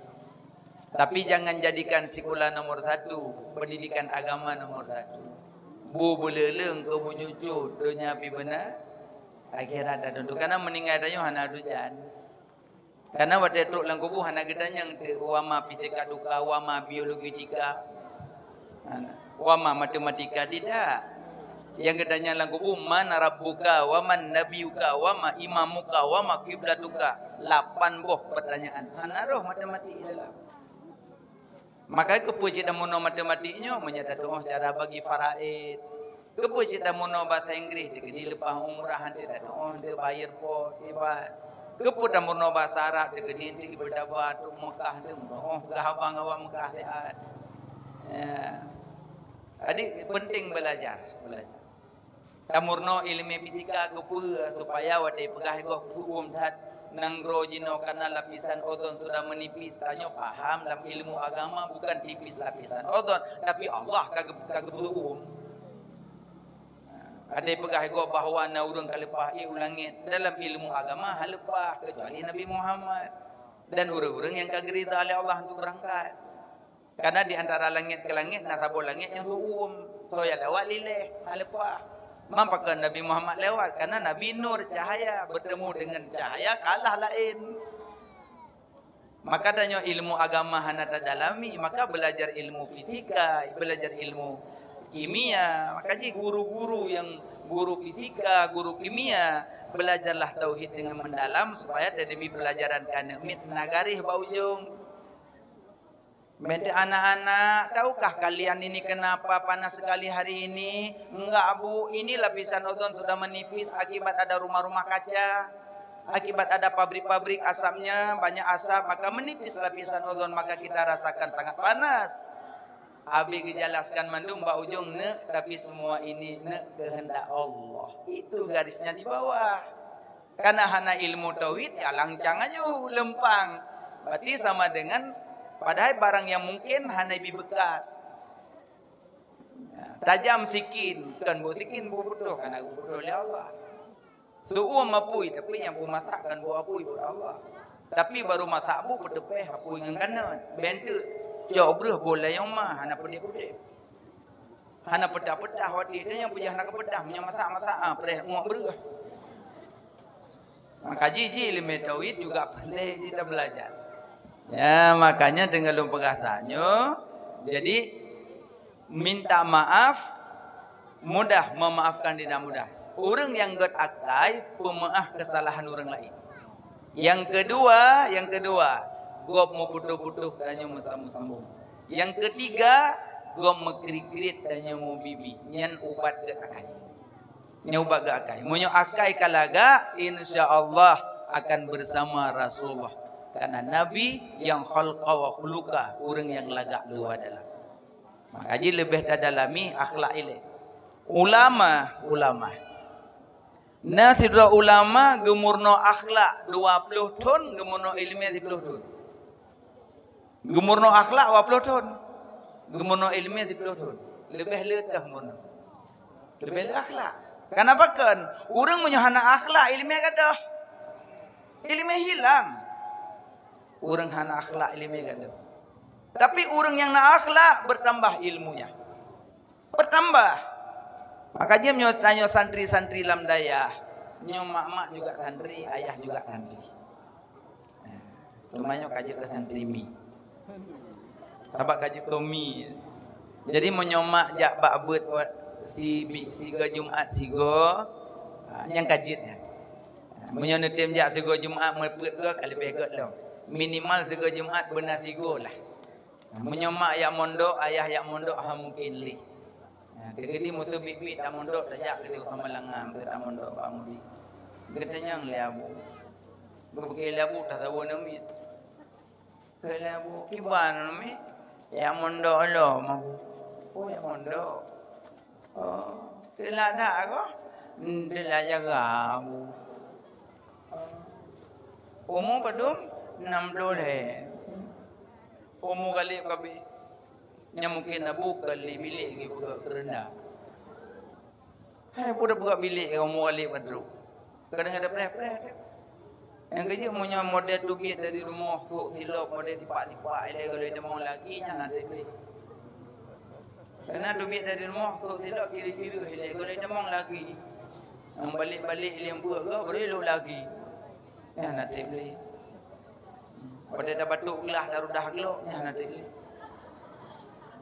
Tapi jangan jadikan sikula nomor satu, pendidikan agama nomor satu. Bu beuleuleung keu bucucu, donya pi beuna, akhirat dah tentu. Karena meuninggai tanyoe hana tujuan. Karena watée trok lam kubu hana geutanyong teuk, "Wama fisika tuka, wama biologi tika, wama matematika tidak." Nyang geutanyong lam kubu, "Man rabbuka, waman nabiyuka, wama imamuka, wama kiblatuka." Lapan boh pertanyaan. Hana roh matematik dalam. Maka keupeue cit tameunoe matematik nyoe meunyoe tatuoh cara bagi faraid? Keupeue cit tameunoe basa Inggris teukeudi leupah umrah hante tatuoh hante bayar po tiba? Keupeue tameunoe basa Arab teukeudi hante ibeudaba trok Mekah hante meunoe gah abang awak Mekah siat? Ya. Jadi penting belajar, belajar. Tameurunoe iéleumé fisika keupeue supaya watée peugah gob seuuem that nanggroe jinoe karena lapisan ozon sudah menipis. Tanyoe paham lam ilmu agama bukan tipis lapisan ozon, tapi Allah ka geu-, ka geupeuuem. Ada peugah gob bahwa na ureuëng ka leupah ié u langét. Dalam ilmu agama hana leupah kecuali Nabi Muhammad dan ureuëng-ureuëng nyang ka geurida lé Allah untuk beurangkat. Karena di antara langét ke langét na saboh langét nyang seuuem, soe nyang lewat lileh, hana leupah. Man pakon Nabi Muhammad lewat, karena Nabi nur cahaya, bertemu dengan cahaya kalah laén. Maka tanyoe ilmu agama hana tadalami, maka belajar ilmu fisika, belajar ilmu kimia. Maka ji guru-guru nyang guru fisika, guru kimia, belajarlah tauhid dengan mendalam supaya tademi pelajaran kana miet na garéh bak ujong. Mete anak-anak, tahukah kalian ini kenapa panas sekali hari ini? Enggak, Bu, ini lapisan ozon sudah menipis akibat ada rumah-rumah kaca. Akibat ada pabrik-pabrik asapnya, banyak asap, maka menipis lapisan ozon, maka kita rasakan sangat panas. Habis dijelaskan mandum bak ujong, "Neuk, tapi semua ini, Neuk, kehendak Allah." Itu garisnya di bawah. Karena hana ilmu tauhid, ya lancang aju leumpang. Berarti sama dengan, padahai barang yang mungkin hana bi bekas. Tajam sikin, kon bu sikin bu putôh, karena bu putôh lé Allah. Seuuem apui, tapi nyang bu masak kon bu apui, bu Allah. Tapi baru masak bu peuteupeh apui ngon kanon. Bentuk, cok breuh bu layong ma, hana peutéh-peutéh. Hana peudah-peudah watée nyan, nyang peujah na keupeugah, meunyoe masak-masak, ah, preh ngok breueh. Maka jih-jih iéleumé tauhid juga peureulée jih tabeulajar. Ya, makanya deungon lôn peugah tanyoe, jadi minta maaf mudah, memaafkan tidak mudah. Ureuëng nyang gét akai peumeuáh keusalahan ureuëng laén. Nyang keudua, nyang keudua, gob meuputôh-putôh tanyoe meusambong-sambong. Nyang keutiga, gob meukriet-kriet tanyoe meubibi. Nyan ubat gét akai. Nyan ubat gét akai. Meunyoe akai ka lagak, insya Allah akan bersama Rasulullah. Karena Nabi nyang khalqa wa khuluqa, ureuëng nyang lagak luwa dalam. Maka jih leubeh tadalami akhlak ilée. Ulama, ulama. Na sidroe ulama geumeurunoe akhlak dua ploh thon, geumeurunoe iéleumé siploh thon. Geumeurunoe akhlak dua ploh thon, geumeurunoe iéleumé siploh thon. Leubeh le teuh meurunoe. Leubeh le akhlak. Kenapa kon? Ureuëng meunyoe hana akhlak, iéleumé gadôh. Iéleumé hilang. Ureuëng hana akhlak, iéleumé gadôh. Tapi ureuëng nyang na akhlak, bertambah ilmunya. Bertambah. Maka jih nyoe tanyoe santri-santri lam dayah. Nyoe mak-mak juga santri, ayah juga santri. Teuma nyoe ka jeuet keu santri mi. Sabab ka jeuet keu mi. Jadi meunyoe mak jak bak beuet wat si bi-, sigoe Jumat sigoe, ha, nyang ka jeuet nyan. Meunyoe neutem jak sigoe Jumat meupeuet goe ka leubeh gét lom. Minimal sigoe Jumat beuna sigoe lah. Meunyoe mak jak mondok, ayah jak mondok, ha mungken lé. Teugedi musoh biet-biet tamondok tajak keu Samalangan, tamondok bak Mudi. Geutanyong lé Abu. Geupike lé Abu tasaboh namiet. Keu lé Abu, "Kiban mi?" "Ya mondok lom, Abu." "Oh, ya mondok." "Oh, teula that ko?" "Hmm, teula jaga, Abu." "Oh." "Umu padum?" "Enam ploh lhèe." "Umu galep kabeh." Nyan mungken Abu ka lé bilék geupeugah keureunda. Hai, peue tapeugah bilék ka umu galep ka trok. Kadang ada preh-preh. Nyang keujeuet meunyoe model teubiet dari rumoh, trok silop model tipak-tipak, ilèe golom tamong lagi, nyan hana treb lé. Karena teubiet dari rumoh, trok silop kiri-kiri, ilèe golom tamong lagi. Nyang balek-balek ilèe peuet goe, baru ilop lagi. Nyan hana treb lé. Padahai tabatuk glah, tarudah glok, nyan hana treb lé.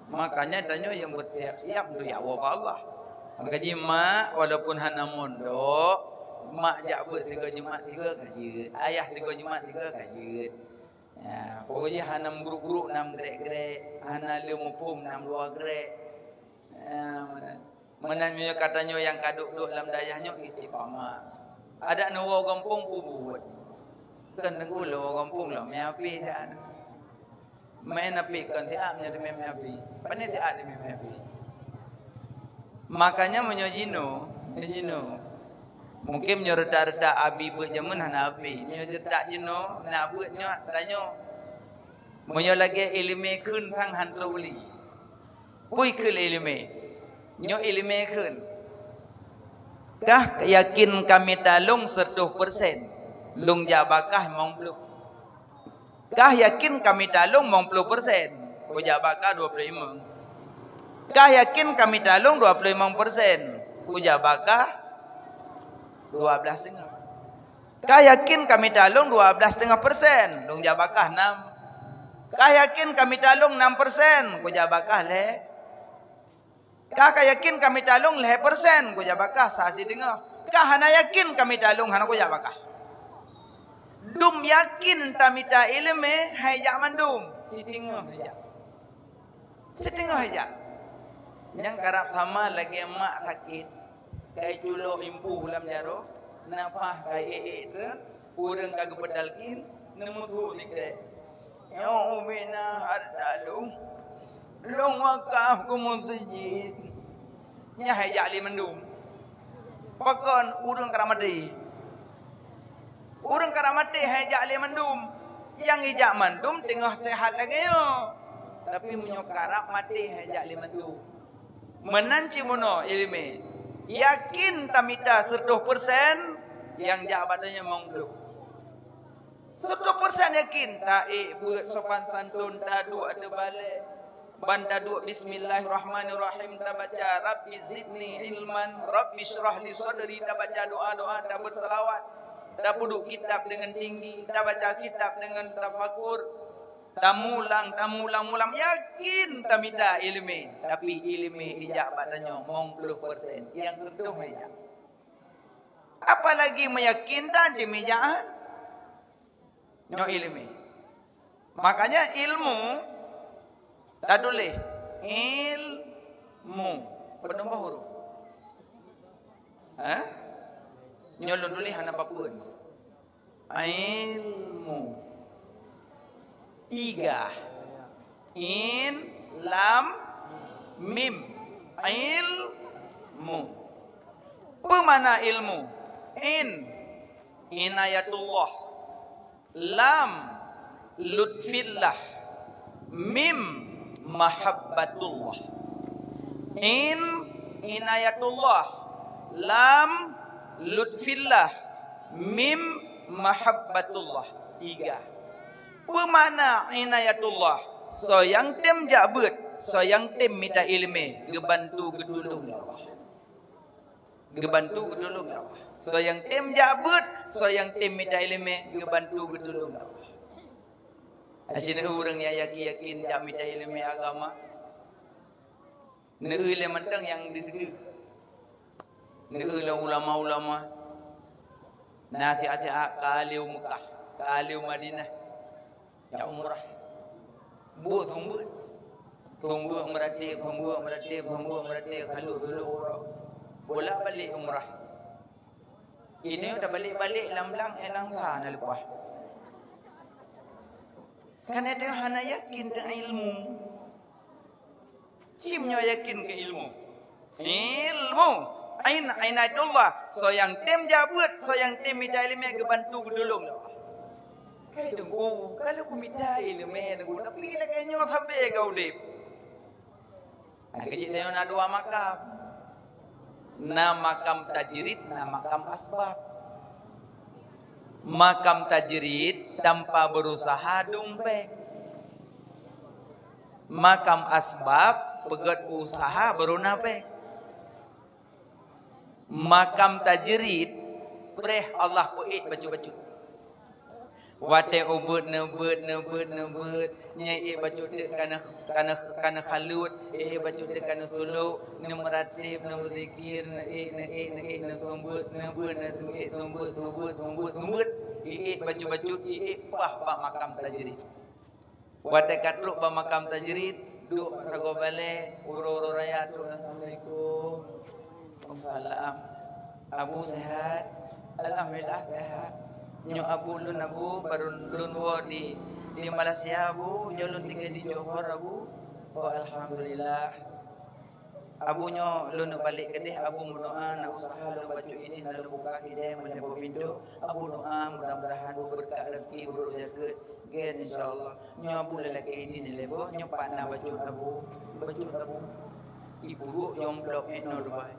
Makanya tanyoe nyang bersiap-siap untuk jak woe bak Allah. Maka jih mak, walaupun hana mondok, mak jak beuet sigoe Jumat tiga ka jeuet, ayah sigoe Jumat tiga ka jeuet. Ya, pokoknya hana meugruk-gruk, na meugrek-grek, hana le muphom, na meuluwa grek. Ya, meunan. Meunan meunyoe gata nyoe nyang ka duek-duek lam dayah nyoe istiqamah. Adak neuwoe gampông peubuet. Kon teungku lôn woe gampông lom meuhapé siat. Main hapé kon siat meunyoe teumé meuhapé. Pane siat teumé meuhapé. Makanya meunyoe jinoe, jinoe. Mungkin meunyoe reutak-reutak abi beuet jameun hana hapé. Meunyoe reutak jinoe, na beuet nyoe, tanyoe. Meunyoe lagèe ileumèe kheun sang han trok beli. Peue kheun ileumèe? Nyoe ileumèe kheun. Kah yakin ka mita lôn seratus persen, lôn jak bak kah limong ploh? Kah yakin ka mita lôn limong ploh persen, kujak bak kah dua ploh limong? Kah yakin ka mita lôn dua ploh limong persen, kujak bak kah dua blaih setengah? Kah yakin ka mita lôn dua blaih setengah persen, lôn jak bak kah nam? Kah yakin ka mita lôn nam persen, kujak bak kah lhèe? Kah ka yakin ka mita lôn lhèe persen, kujak bak kah sa siteungoh? Kah hana yakin ka mita lôn, hana kujak bak kah? Dum yakin tamita ileumèe, hai jak mandum, siteungoh jak. Siteungoh jak. Nyang karab sama lagèe mak sakét, kai culok impôh lam jaroe, nafah kai ék-ék treuk, ureueng ka geupeutalkin, neumeuthôk sikrek. Nyoe ubena hareuta lôn, lôn wakaf keu meuseujid. Nyan hai jak lé mandum. Pakon ureueng karab maté? Ureueng karab maté hai jak lé mandum. Nyang ijak mandum teungoh seuhat lagèe nyoe. Tapi meunyoe karab maté hai jak lé mandum. Meunan cit bunoe ileumèe. Yakin tamita seratus persen, nyang jak bak tanyoe limong ploh. Seratus persen yakin, taék beuet sopan santun, taduek ateueh balèe. Ban taduek bismillahirrahmanirrahim, tabaca Rabbi zidni ilman, Rabbi syrah li sadri, tabaca doa-doa, tabeusalawat, tapeuduek kitab deungon tinggi, tabaca kitab deungon tafakur, tamulang, tamulang-mulang, yakin tamita ileumèe, tapi ileumèe ijak bak tanyoe limong ploh persen, nyang seratus ijak. Apalagi meuyakin dan ceumijaan. Nyoe ileumèe. Makanya ilmu tatuléh ilmu. Peunoh boh huruf? Hah? Nyoe lôn tuléh hana papeuen. Ilmu. Tiga. In, lam, mim. Ilmu. Peue makna ilmu? In, inayatullah. Lam, lutfillah. Mim, mahabbatullah. In, inayatullah. Lam, lutfillah. Mim, mahabbatullah. Tiga. Peue makna inayatullah? Soe nyang tem jak beuet, soe nyang tem mita ileumèe, geubantu geutulông lé Allah. Geubantu geutulông lé Allah. Soe nyang tem jak beuet, soe nyang tem mita ileumèe, geubantu geutulông lé Allah. Asyik ureueng nyang yakin-yakin jak mita ileumèe agama. Neueu lé mantong nyang deuh-deuh. Neueu lé ulama-ulama. Na siat-siat ka lheueh u Meukah, ka lheueh u Madinah. Jak umrah. Buet seumeubeuet. Seumeubeuet meuratéb, seumeubeuet meuratéb, seumeubeuet meuratéb, khaleuek-khaleuek uroe. Bolak-balik umrah. Ini udah balik-balik lam blang, eh, nang sa na leupah. Kan ada hana yakin teuh ilmu. Cim nyoe yakin keu ilmu. Ilmu. Ain, ainatullah. Soe nyang tem jak beuet, soe nyang tem mita ileumèe geubantu geutulông lé Allah. Hai Teungku, ka lheueh kumita ileumèe Teungku, tapi lagèe nyoe sabe ka udép. Nah, keu jih tanyoe na dua makam. Na makam tajrid, na makam asbab. Makam tajrid tanpa berusaha dum péng. Makam asbab, peugöt usaha baru na péng. Makam tajrid, preh Allah peuék bacut-bacut. Watèe ubeuet neubeuet, neubeuet, neubeuet, nyan ék bacut teuk kana, kana, kana khaleuet, ék bacut teuk kana sulok, neumeuratib, neubeuzikir, neuék, neuék, neuék, neuseumeubeuet, neubeuet, neuseumeubeuet, seumeubeuet, seumeubeuet, seumeubeuet, ék bacut-bacut, ék paih bak makam tajrid. Watèe ka trok bak makam tajrid, duek sagoe balèe, uroe-uroe raya trok, "Assalamualaikum." "Waalaikumsalam." "Abu sehat?" "Alhamdulillah sehat." "Nyoe abu lôn abu, baru lôn woe di, di Malaysia abu, nyoe lôn tinggai di Johor abu." "Oh, alhamdulillah." "Abu, nyoe lôn neuk balek keudeh, abu meudoa, na usaha lôn bacut idin, na lôn buka keudè, meulhèe boh pintoe. Abu doa mudah-mudahan beubeureukat raseuki, beurôk jakeuet, gèt insya Allah. Nyoe abu lôn lakèe idin lé boh, nyoe pat na bacut abu, bacut abu. Ipuruek nyoe amplop, eh, nyoe Dubai.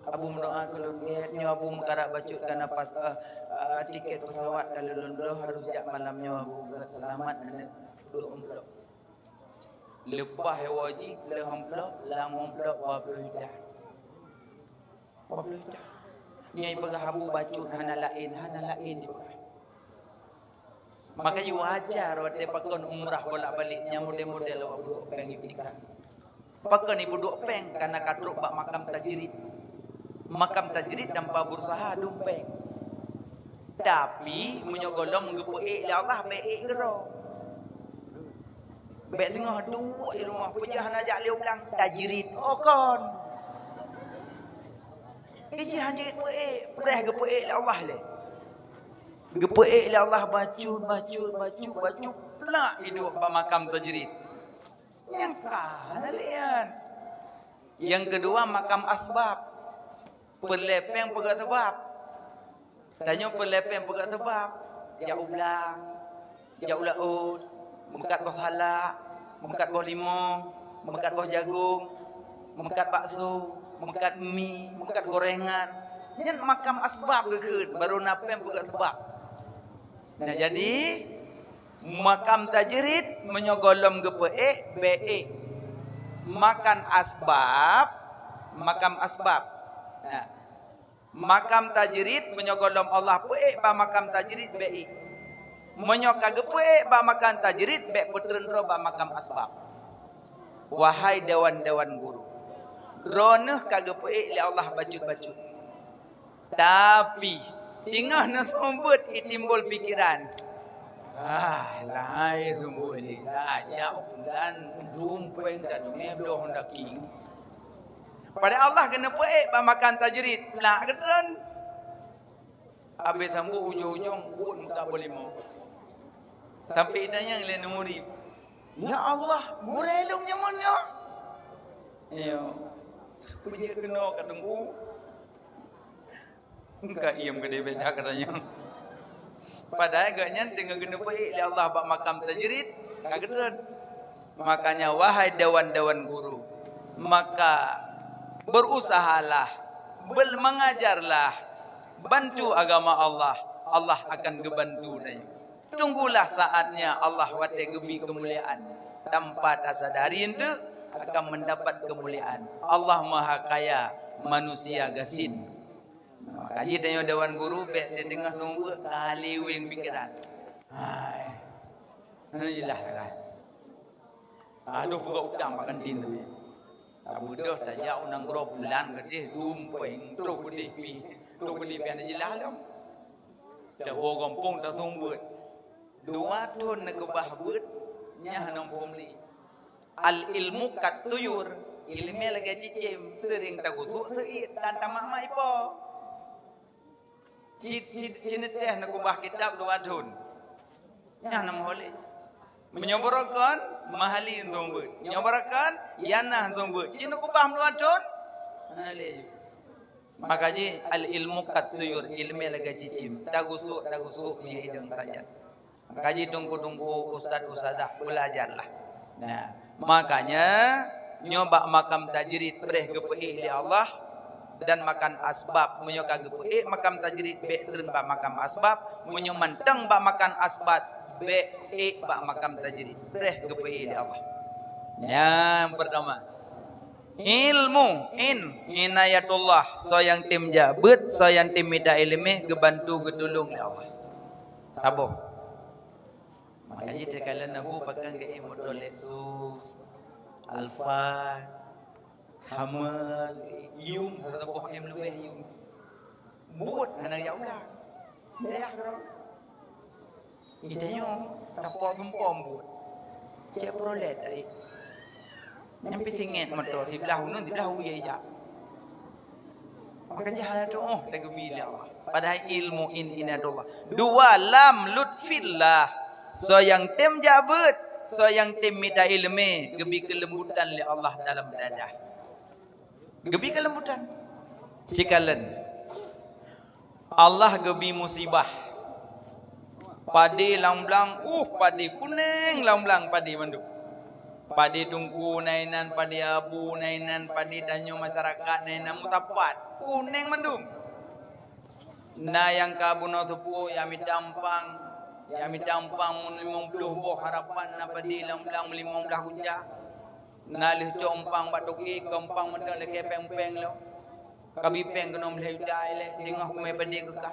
Abu meudoa keu lôn gèt, nyoe abu meukarat bacut kana pas, eh, eh, tiket pesawat ka lôn bloe, harôh jak malam nyoe abu, seulamat aneuk, duek amplop." Leupah iwoe jih, lheueh amplop, lam amplop dua ploh juta. Dua ploh juta. Nyan ipeugah abu bacut hana laén, hana laén ipeugah. Maka jih wajar watèe pakon umrah bolak-balik nyan model-model awak peuduek péng ipikiran. Pakon ipeuduek péng, karena ka trok bak makam tajrid. Makam tajrid tanpa berusaha dum péng. Tapi meunyoe gohlom geupeuék lé Allah, bèk ék keudroe. Bèk teungoh duek di rumoh, peue jih hana jak lé u blang, tajrid. Oh kon. Iji hana jeuet peuék, preh geupeuék lé Allah lé. Geupeuék lé Allah bacut, bacut, bacut, bacut, plak iduek bak makam tajrid. Nyang ka hana lé nyan. Nyang keudua, makam asbab. Peureulèe péng peugöt sabab. Tanyoe peureulèe péng peugöt sabab. Jak u blang, jak u laôt, meukat boh salak, meukat boh limong, meukat boh jagông, meukat bakso, meukat mi, meukat gorengan. Nyan makam asbab geukheun, baru na péng peugöt sabab. Nah, jadi, makam tajrid meunyoe gohlom geupeuék, bèk ék. Makam asbab, makam asbab. Nah, makam tajrid meunyoe gohlom Allah peuék bak makam tajrid, bèk ék. Meunyoe ka geupeuék bak makam tajrid, bèk peutreun droe bak makam asbab. Wahai dewan-dewan guru, droeneuh ka geupeuék lé Allah bacut-bacut. Tapi, teungoh neuseumeubeuet, itimbul pikeran, "Ah, lahai seumeubeuet lé, tajak dan dum péng, tateumé bloe honda king." Padahai Allah keuneuk peuék bak makam tajrid, plak geutreun. Abéh sambot ujong-ujong, buet meukat boh limong. Sampai itanyong lé ureueng murit, "Ya Allah, gurèe lôn nyoe meunyoe?" "Iyo." "Peue jeuet keunoe ka Teungku?" "Ka iem keudéh bèk jak," ka tanyong. Padahai gobnyan teungoh geuneuk peuék lé Allah bak makam tajrid, ka geutreun. Makanya, wahai dewan-dewan guru, maka berusahalah, bel-, mengajarlah, bantu agama Allah, Allah akan geubantu tanyoe. Tunggulah saatnya Allah watèe geubri keumuliaan. Tanpa tasadari eunteuk akan mendapat keumuliaan. Allah Maha Kaya, manusia gasien. Maka jih tanyoe dewan guru bèk teudeungoh seumeubeuet ka liweng pikeran. Hai. Hana jeulaih kan? Aduh, peugah utang bak kantin tu. Tabeudôh tajak u nanggroe bulan keudéh, dum péng, troh keudéh pih, troh keudéh pih hana jeulaih lom. Tawoe gampông taseumeubeuet. Dua thon neukeubah beuet, nyan hana muphom lé. Al-ilmu kat tuyur, ileumèe lagèe cicém, seuring tagusok seuiet dan tamak-mak ipo. Ci-, ci-, cineuteh neukeubah kitab dua thon. Nyan na meuhôi lé. Meunyoe barokon, meuhali hántom beuet. Nyoe barokon, yana hántom beuet. Ci neukeubah dua thon, hana lé. Maka jih al-ilmu kat tuyur, ileumèe lagèe cicém. Tagusok, tagusok meunyoe idong sajan. Maka jih teungku-teungku, ustaz-ustazah, belajarlah. Nah, makanya nyoe bak makam tajrid preh geupeuék lé Allah dan makan asbab. Meunyoe ka geupeuék makam tajrid, bèk treun bak makam asbab. Meunyoe mantong bak makan asbab, bèk ék bak makam tajrid. Preh geupeuék lé Allah. Nyang pertama, ilmu, in, inayatullah, soe nyang tem jak beuet, soe nyang tem mita ileumèe, geubantu geutulông lé Allah. Saboh. Makanya cakap lé Nabi pakai gaya motor Lexus, Alphard, Hummer, yum, satu boh em leubeh yum. Buet hana ya udah. Dayah kerong. Kita nyoe tapok sempom buet. Cek Chevrolet tadi. Nyampe singet motor siblah unun siblah uye jak. Maka jih hana tuoh teugeubri lé Allah. Padahai ilmu in inayatullah. Dua, lam lutfillah. Soe nyang tem jak beuet, soe nyang tem mita ileumèe, geubri keulembutan lé Allah dalam dadah. Geubri keulembutan. Cikalon. Allah geubri musibah. Padé lam blang, uh, padé kunéng lam blang padé mandum. Padé teungku na inan, padé abu na inan, padé tanyoe masyarakat na inan meusapat. Kunéng mandum. Na nyang ka bunoe seupôt, nyang mita umpang, nyang mita umpang limong ploh boh harapan na padé lam blang limong blah gunca. Na lheueh cok umpang bak toke, keu umpang mantong lakèe péng-péng lom. Ka bi péng keunoe meulhèe juta ilèe, singoh kumè padé keu kah.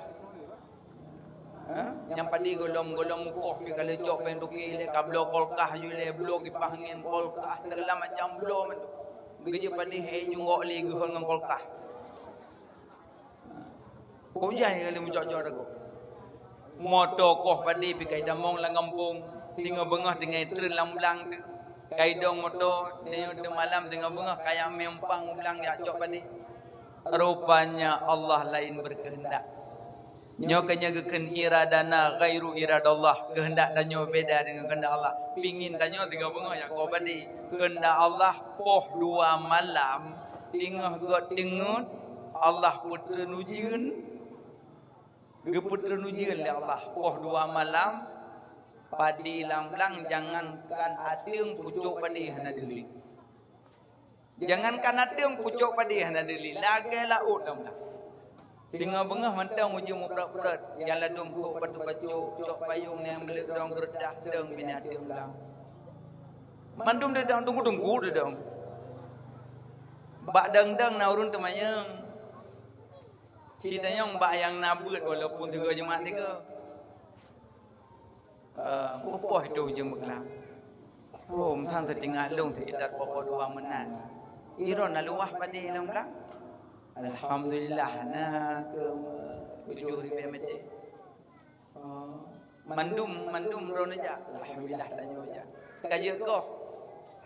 Ha? Nyang padé gohlom-gohlom mukoh pih ka lheueh cok péng toke ilèe, ka bloe kulkah ju ilèe, bloe kipah angén kulkah, segala macam bloe mantong. Geujeuet padé hèe jungok lé geuhon ngon kulkah. Kujai kali meucok-cok dagoe. Moto koh padé pih ka itamong lam gampông. Singoh beungoh tinggai treun lam blang teuk. Ka idong moto, nyoe teumalam singoh beungoh ka jak meumpang u blang jak cok padé. Rupanya Allah laén beukeuheundak. Nyoe keuh nyang geukheun iradana ghairu iradallah. Keuheundak tanyoe beda deungon keuheundak Allah. Pingin tanyoe singoh beungoh jak koh padé. Keuheundak Allah poh dua malam. Teungoh göt teungeut, Allah peutreun ujeuen, geupeutreun ujeuen lé Allah poh dua malam, padé lam blang jangankan ateueng pucok padé hana deuli. Jangankan ateueng pucok padé hana deuli, lagèe laôt lam blang. Singoh beungoh mantong ujeuen muprot-prot, nyang ladôm sôk patu-pacok, cok payong nyang meuleuk dong geureutah dong binéh ateueng blang. Mandum deudong, teungku-teungku deudong. Bak dong-dong na ureueng teumanyong. Ci tanyong bak nyang na beuet walaupun sigoe jeumat tiga. Eh, mupoh itu ujeuen beuklam. Oh, meusan teutinggai lôn teuidat pokok dua meunan. Iron na luwah padé lam blang. Alhamdulillah na keu tujoh ribèe meter. Oh, mandum, mandum droeneuh jak. Alhamdulillah, tanyoe jak. Ka jeuet koh.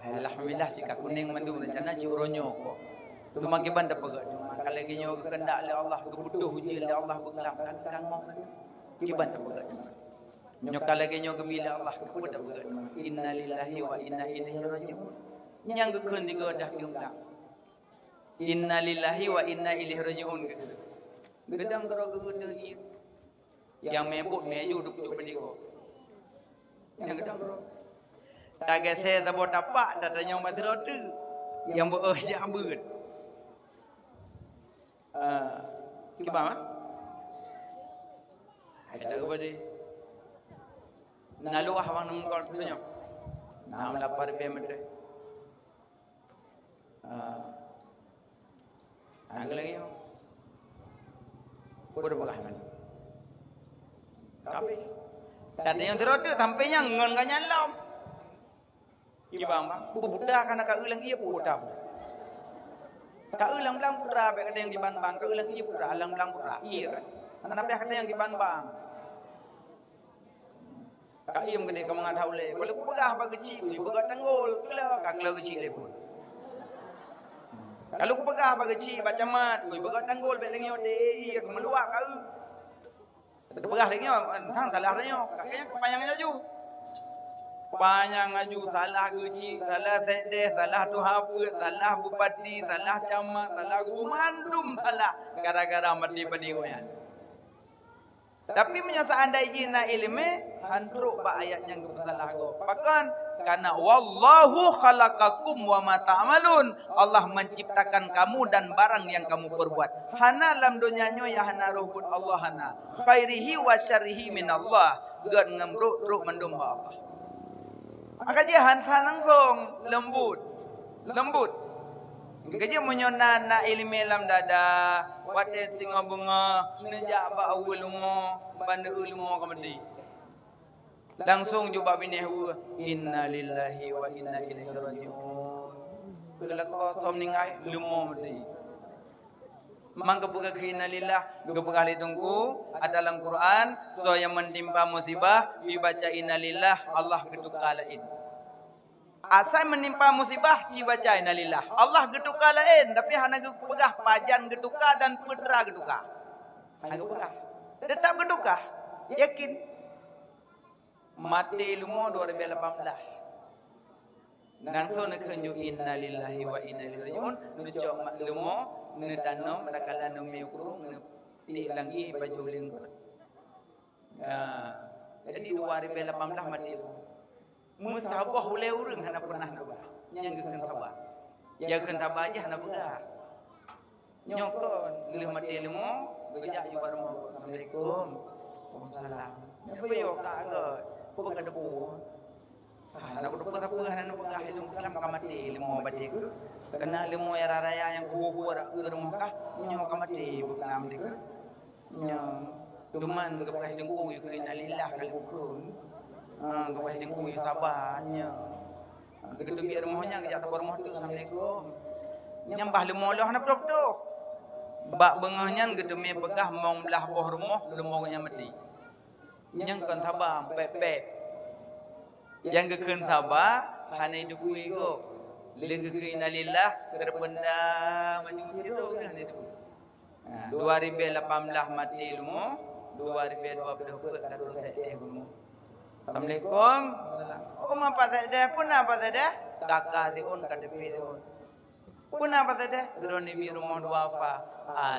Alhamdulillah, si ka kunéng mandum rencana si uroe nyoe koh. Teuma kiban tapeugah nyoe. Ka lagèe nyoe geukeundak lé Allah, geupeutoh ujeuen lé Allah beuklam. Ka kangok. Kiban tapeugah nyoe. Nyoe ka lagèe nyoe geubri lé Allah, keupeue tapeugah nyoe. Innalillahi wa inna ilaihi raji'un. Nyang geukheun tiga dah tiueng blang. Innalillahi wa inna ilaihi raji'un. Geudang keudroe geubeudôh ié. Nyang mé buet mé aju duek cok beuliko. Nyang geudang keudroe. Tagasé saboh tapak, tatanyong bak sidroe teuk. Nyang beu-, eh, jak beuet. Ah, kiban, ah? Hai tak keubah deh. Na luwah bang nungkol tu nyoh. Na lapar pih meuteuk. Ah. Anak lagi nyoh. Kau dah peugah kan? Tapi, tadi nyang terus tu sampai nyang ngon kan nyang lom. Kiban bang, buta kan ka eu lam ié buta. Ka eu lam blang putra, bèk kata nyang kiban bang, ka eu lam ié putra, lam blang putra. Iya kan? Anak payah kata nyang kiban bang. Ka iem keudeh ka mangat that ulèe. Kalau kupeugah bak keuchik, kupeugah tanggol, keuloe ka keuloe keuchik lé pun. Kalau kupeugah bak keuchik, bak camat, kupeugah tanggol, bèk tanyoe, eh, eh, eh, ka meuluak ka. Teupeugah lé nyoe, sang salah tanyoe. Ka keuh panyang laju. Panyang laju, salah keuchik, salah sekdes, salah tuha peuet, salah bupati, salah camat, salah gubernur, mandum salah gara-gara maté padé gobnyan. Tapi meunyoe seandai jih na iéleumé, han trok bak ayat nyang geupeusalah gob. Pakon? Karena, "Wallahu khalaqakum wa ma ta'malun." Allah menciptakan kamu dan barang yang kamu perbuat. Hana lam donya nyoe nyang hana roh buet Allah, hana. Khairihi wa syarrihi minallah. Gét ngon brôk trok mandum bak Allah. Maka jih han that langsong, leumbut. Leumbut. Keujeuet meunyoe na, na iéleumé lam dada, watèe singoh beungoh, neujak bak aweueng leumo, ban deuh leumo ka maté. Langsong jubak binéh weueh, "Innalillahi wa inna ilaihi raji'un." Keu lakoe soe meuninggai, leumo maté. Mang geupeugah innalillah, geupeugah lé Teungku, ada lam Quran, soe nyang meunimpa musibah, jibaca innalillah, Allah geutuka laén. Asai meunimpa musibah, jibaca innalillah, Allah geutuka laén, tapi hana geupeugah pajan geutuka dan peue teuma geutuka. Hana geupeugah. Teutap geutuka. Yakin. Maté leumo dua ribèe lapan blah. Langsong neukheun ju innalillahi wa inna ilaihi raji'un, neucok mak leumo, neutanom, takala neumiyueb krueng, neutik lam ié baju lingkot. Ya. Jadi dua ribèe lapan blah maté leumo. Meusaboh ulèe ureueng hana peunah neupeugah. Nyang geukheun saba. Nyang geukheun saba jih hana peugah. Nyoe kon, lheueh maté leumo, geujak jubah rumoh, "Assalamualaikum." "Waalaikumsalam." Nyoe peue ka agak, peue ka debu? Ah, nak kuteupeu sapeue hana neupeugah ilong keulam ka maté leumo baté keuh. Keunan leumo nyang raya nyang kubu-kubu rak keu rumoh kah, nyoe ka maté, peue keunan maté keuh. Nyoe, teuma geupeugah ilong ku, yue keu innalillah ka lheueh kukheun. Ah, geupeugah ilong ku, yue saba, nyoe. Geuteubiet rumoh nyan, geujak saboh rumoh teuk, "Assalamualaikum." Nyan bah leumo lôn hana putôh-putôh. Bak beungoh nyan geuteumé peugah mong blaih boh rumoh, leumo geuh nyan maté. Nyan kon saba, pèt-pèt. Nyang geukheun saba, hana jiteupeue gob. Lheueh geukheun innalillah, teupeunda maju sidroe geuh hana jiteupeue. Nah, dua ribèe lapan blah maté leumo, dua ribèe dua ploh peuet ka troh sekdes bunoe. "Assalamualaikum." "Waalaikumsalam." "Oh, ma Pak Sekdes, peue na Pak Sekdes?" "Ka ka siôn, ka teupie siôn." "Peue na Pak Sekdes?" "Droeneuh ibi rumoh dua wafa."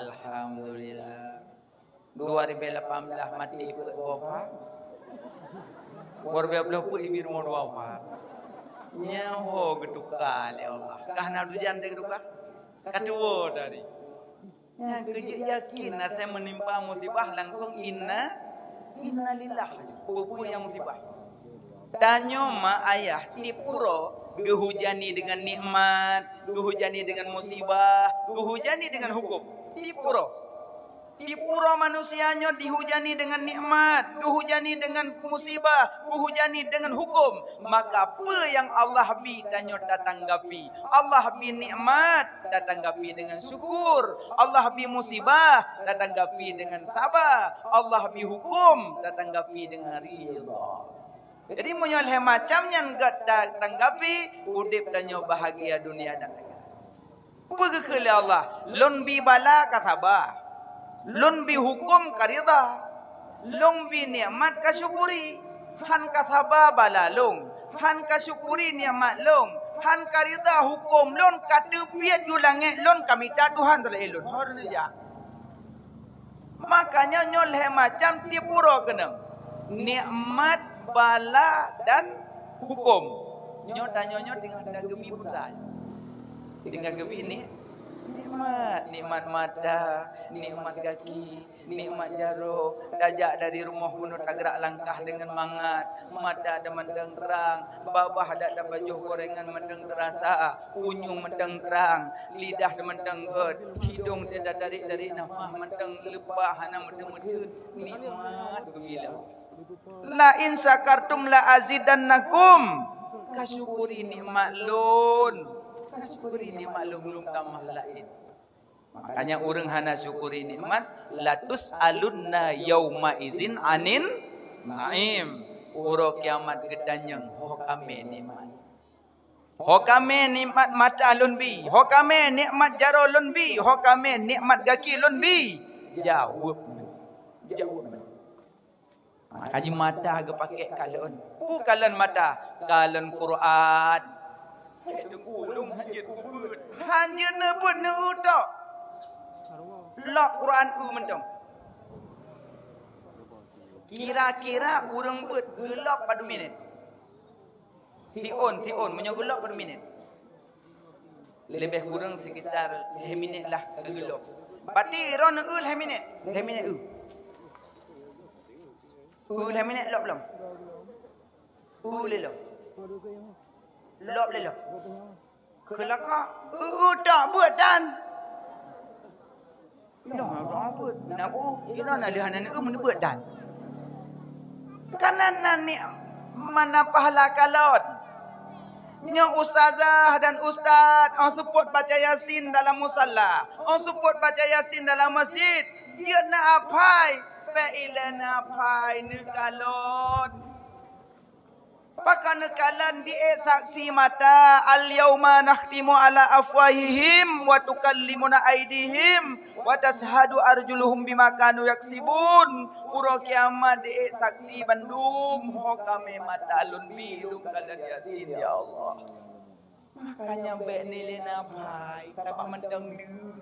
"Alhamdulillah. Dua ribèe lapan blah maté peuet wafa. Dua ribèe dua ploh peuet ibi rumoh dua wafa." Nyan ho geutuka lé Allah. Ka hana tujan teuh geutuka. Ka tuwoe tadi. Nyan keu jeuet yakin, asai meunimpa musibah langsong inna, innalillah. Peue-peue nyang musibah. Tanyoe ma ayah tiep uroe geuhujani deungon nikmat, geuhujani deungon musibah, geuhujani deungon huköm. Tiep uroe. Tiep uroe manusia nyoe dihujani deungon nikmat, geuhujani deungon musibah, geuhujani deungon huköm. Maka peue nyang Allah bi tanyoe tatanggapi. Allah bi nikmat, tatanggapi deungon syukur. Allah bi musibah, tatanggapi deungon saba. Allah bi huköm, tatanggapi deungon ridha. Jadi, meunyoe lhèe macam nyan gét tatanggapi, udép tanyoe bahagia dunia dan akhirat. Peue geukheun lé Allah? Lôn bi bala ka saba. Lôn bi huköm ka ridha. Lôn bi nikmat ka syukuri. Han ka saba bala lôn, han ka syukuri nikmat lôn, han ka ridha huköm lôn, ka teubiet ju langét lôn ka mita Tuhan seulaén lôn. Ho lôn jak. Makanya nyoe lhèe macam tiep uroe keunong. Nikmat, bala, dan huköm. Nyoe tanyoe nyoe tinggai geumi peue saja. Tinggai geumi ni nikmat, nikmat mata, nikmat gaki, nikmat jaroe, tajak dari rumoh bunoe tagrak langkah deungon mangat, mata teumantong trang, babah dak tapajoh gorengan mantong teurasa, unyueng mantong trang, lidah teumantong gét, hidong teuh tatarek dari nafah mantong leupah hana meuteumeuteun, nikmat geubilang. "La in syakartum la azidannakum." Ka syukuri nikmat lôn. Ka syukuri nikmat lôn, lôn tamah laén. Makanya ureueng hana syukuri nikmat, "Latus'alunna yauma izin anin na'im." Uroe kiamat geutanyong, "Ho kamé nikmat? Ho kamé nikmat mata lôn bi? Ho kamé nikmat jaroe lôn bi? Ho kamé nikmat gaki lôn bi?" Jaweueb lôn. Jaweueb lôn. Haji mata geupakék kalon. Peue kalon mata? Kalon Quran. Hai teungku, lôn hanjeuet kubeuet. Hanjeuet neubeuet, neueu tok. Lop Quran eu mantong. Kira-kira ureuëng beuet geulop padum minét? Siôn, siôn, meunyoe geulop padum minét? Leubeh kureueng sekitar lhée minét lah ka geulop. Berarti droeneuh eu lhée minét. Lhée minét eu. Eu lhée minét lop lom. Eu lé lom. Lop lé lom. Keulaka, eu, eu tok beuet dan. Noh, beuet. Na bu, inoe na lheueh hana neueu meuneubeut dan. Kana na ni mana pahala kalon. Nyoe ustazah dan ustaz, oh seupôt baca Yasin dalam musala, oh seupôt baca Yasin dalam masjid. Jeuet na aphai, pék ilée na aphai neukalon. Pakon neukalon di ék saksi mata, "Al-yauma nakhtimu ala afwahihim wa tukallimuna aidihim wa tashhadu arjuluhum bima kanu yaksibun." Uroe kiamat di ék saksi bandum, ho kamé mata lôn bi lôn kalon Yasin, ya Allah. Makanya bék nilai nafai, tabah mantong deuh.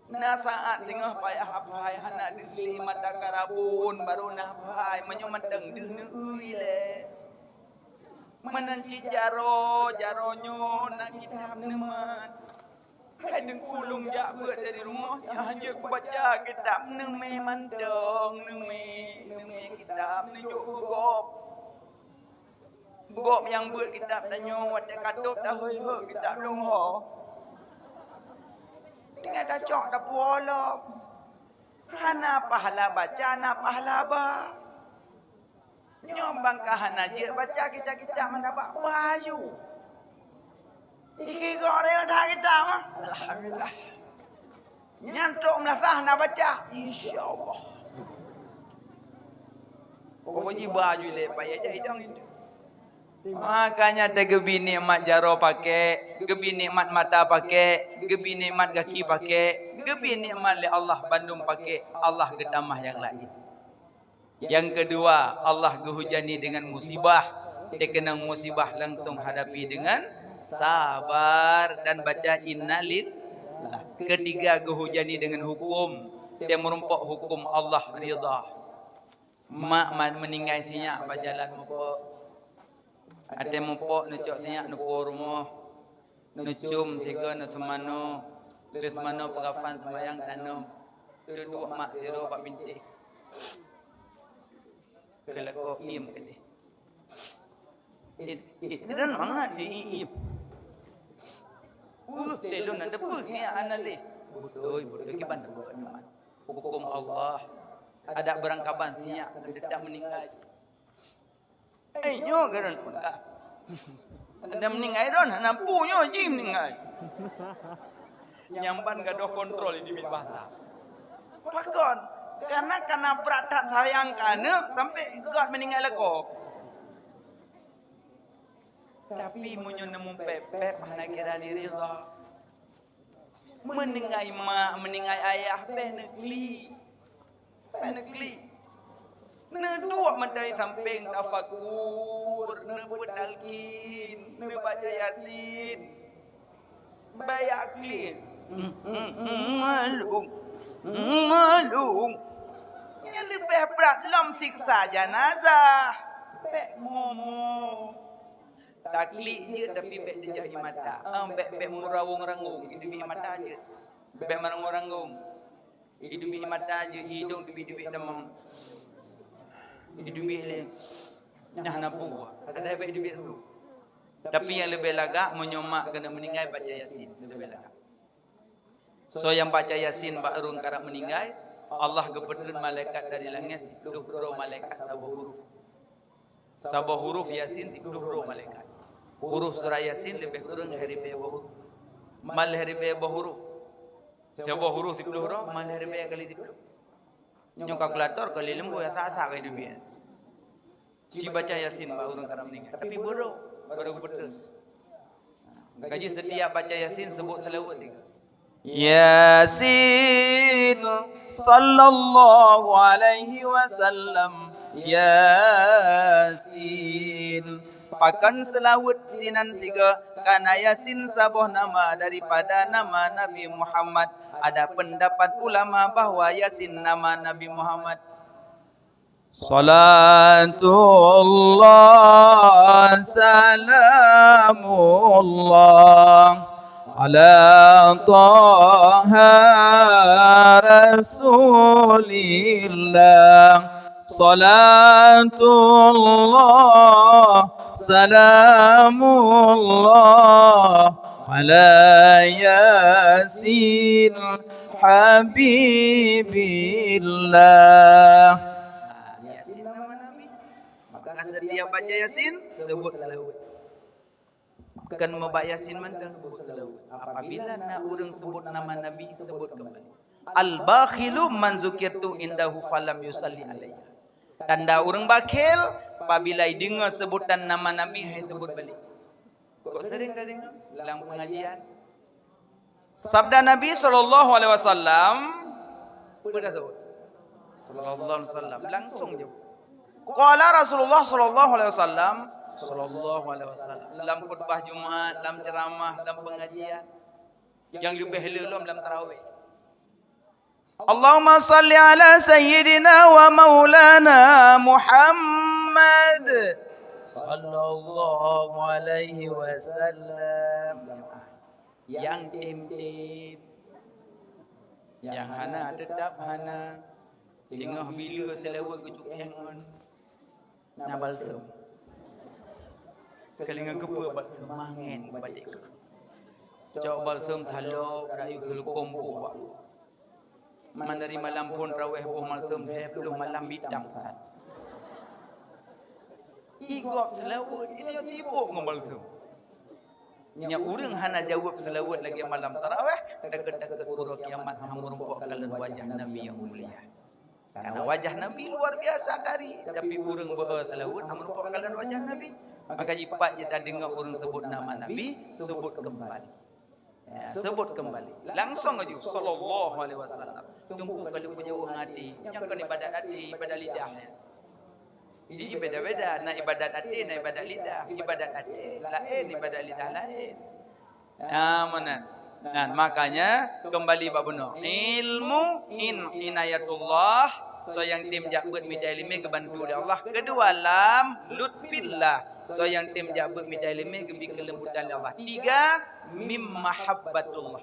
Na saát singoh payah aphai hana deuh lé mata karabon, barô na aphai meunyoe mantong deuh neueu ilée. Meunan cit jaroe, jaroe nyoe na kitab neumat. Hai teungku lôn jak beuet dari rumoh, nyang hanjeuet kubaca kitab neumé mantong, neumé, neumé kitab neujok keu gob. Gob nyang beuet kitab tanyoe watée ka tôb tahôi-hôi kitab lôn ho. Tinggai tacok tapuwoe lom. Hana pahala baca, na pahala ba. Nyoe bangka hana jeuet baca kitab-kitab meunan bak bayu. Iki gok raya that kitab mah. Alhamdulillah. Nyan trok meulasah na baca, insya Allah. Pokok jih baju le payah jadi dong itu. Makanya teugeubri nikmat jaroe pakék, geubri nikmat mata pakék, geubri nikmat gaki pakék, geubri nikmat lé Allah bandum pakék, Allah geutamah nyang laén. Yang kedua, Allah geuhujani dengan musibah. Teukeunong musibah langsung hadapi dengan sabar dan baca innalillah. Ketiga, geuhujani dengan hukum. Teumeureumpok hukum Allah ridha. Mak ma-, meuninggai sinyak bak jalan mupok. Watée mupok neucok sinyak neupuwoe rumoh. Neucum sigoe neuseumanoe, lheueh seumanoe peukafan seumayang tanom, teuduek mak sidroe bak bintéh. Keuleukok iem keudeh. Ih, ih, nyan mangat di iem. Uh, teuh lôn na teupeue ngiyak hana lé. Beutôi, beutôi kiban teupeue nyoe. Huköm Allah. Adak beurangkaban sinyak keu teutab meuninggai. Eh, nyoe gadon peugah. Ada meuninggai don, hana peue nyoe jih meuninggai. Nyang ban gadôh kontrol di miet basa. Pakon? Karena kana brat that sayang ka aneuk sampai gét meuninggai lakoe. Tapi meunyoe neumeupeue-peue hana kira diri Allah. Meuninggai mak, meuninggai ayah, bèk neuklik. Bèk neuklik. Neuduek meutai sampéng tafakur, neupeutalkin, neubaca Yasin. Bèk jak klik. Malum. Malum. Nyan leubeh brat lom siksa janazah. Bèk momo. Taklik jeuet, tapi bèk teujak ie mata. Ah, bèk, bèk meurawong-rawong, ie teubiet ie mata jeuet. Bèk meurawong-rawong. Ie teubiet ie mata jeuet, ie idông teubiet-teubiet tamong. Ie teubiet lé. Nyan hana peue. Asai bèk teubiet su. Tapi nyang leubeh lagak, meunyoe mak keuneuk meuninggai, baca Yasin. Leubeh lagak. Soe nyang baca Yasin bak ureueng karab meuninggai, Allah geupeutreun malaikat dari langét, siplôh droe malaikat saboh huruf. Saboh huruf Yasin siplôh droe malaikat. Huruf surat Yasin leubeh kureueng lhèe ribèe boh huruf. Man lhèe ribèe boh huruf. Saboh huruf siplôh droe, man lhèe ribèe kali siplôh. Nyoe kalkulator kali leumbô, ya sah-sah ka jiteubiet. Ci baca Yasin bak ureuëng ka meuninggai. Tapi bodoh, baru beutôi. Gaji setiap baca Yasin sebut selawat tiga. Yasin, sallallahu alaihi wasallam. Yasin. Pakon selawat sinan sigoe, karena Yasin saboh nama daripada nama Nabi Muhammad. Ada pendapat ulama bahwa Yasin nama Nabi Muhammad. Salatullah, salamullah, ala Taha Rasulillah. Salatullah, salamullah, ala Yasin Habibillah. Yasin nama Nabi. Maka setiap baca Yasin, sebut selawat. Bukan meubaca Yasin mantong sebut selawat. Apabila na ureuëng sebut nama Nabi, sebut kembali. Al-bakhilu man zukirtu indahu falam yusalli alayya. Tanda ureuëng bakhil, apabila deungoe sebutan nama Nabi, hai sebut balik. Kok sering ka deungoe? Lam pengajian. Sabda Nabi sallallahu alaihi wasallam, peue dah tu? Sallallahu alaihi wasallam. Langsung jawab. Qala Rasulullah sallallahu alaihi wasallam, sallallahu alaihi wasallam. Lam khutbah Jumat, lam ceramah, lam pengajian. Yang lebih lom lam tarawih. Allahumma salli ala sayyidina wa maulana Muhammad sallallahu alaihi wasallam. Nyang tem-tem, nyang hana, teutap hana. Teungoh bila selawat geucok éh ngon na balsem. Keulinga geupeu balsem mangen batik. Cok balsem thalok rayu geulukon buah. Man dari malam phon traweh boh malsem lhèe ploh malam bitang sat. Igop seulaweuet, inyoe sibok ngon malsem. Nyan ureuëng hana jaweueb seulaweuet lagée malam taraweh, deukeut-deukeut uroe kiamat hana meurumpok kalon wajah Nabi nyang mulia. Karena wajah Nabi luar biasa dari, tapi ureuëng beu seulaweuet hana meurumpok kalon wajah Nabi. Maka jipat jih tadeungoe ureuëng sebut nama Nabi, sebut kembali. Ya, sebut kembali. Langsung aju, sallallahu alaihi wasallam. Teungku kalau peujaweueb ngon até, nyan kon ibadat até, ibadat lidah, ya. Jadi beda-beda, na ibadat até, na ibadat lidah. Ibadat até laén, ibadat lidah laén. Nah, meunan. Nah, makanya kembali bak bunoe. Ilmu in inayatullah, soe nyang tem jak beuet mita ileumé geubantu lé Allah. Keudua, lam lutfillah. Soe nyang tem jak beuet mita ileumé geubri keulembutan lé Allah. Tiga, mim mahabbatullah.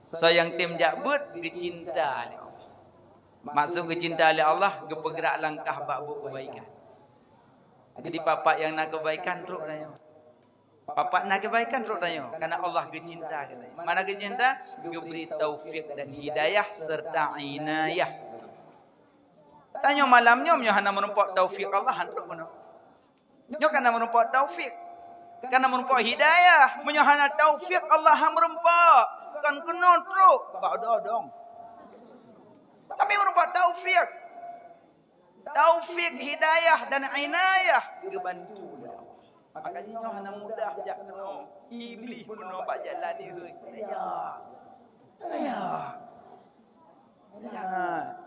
Soe nyang tem jak beuet geucinta lé Allah. Maksud geucinta lé Allah, geupeugerak langkah bak buet keubaikan. Jadi, papak nyang na keubaikan trok tanyoe. Papak na keubaikan trok tanyoe, karena Allah geucinta keu tanyoe. Mana geucinta? Geubri taufik dan hidayah serta inayah. Tanyoe malam nyoe meunyoe hana meurumpok taufik Allah, han trok keunoe. Nyoe kana meurumpok taufik, kana meurumpok hidayah. Meunyoe hana taufik Allah han meurumpok, kon keunoe trok bak odong-odong. Tapi meurumpok taufik. Taufik, hidayah dan inayah geubantu lé Allah. Makanya nyoe hana mudah jak keunoe. Iblih bunoe bak jalan nyoe. Ya. Ya. Jangan.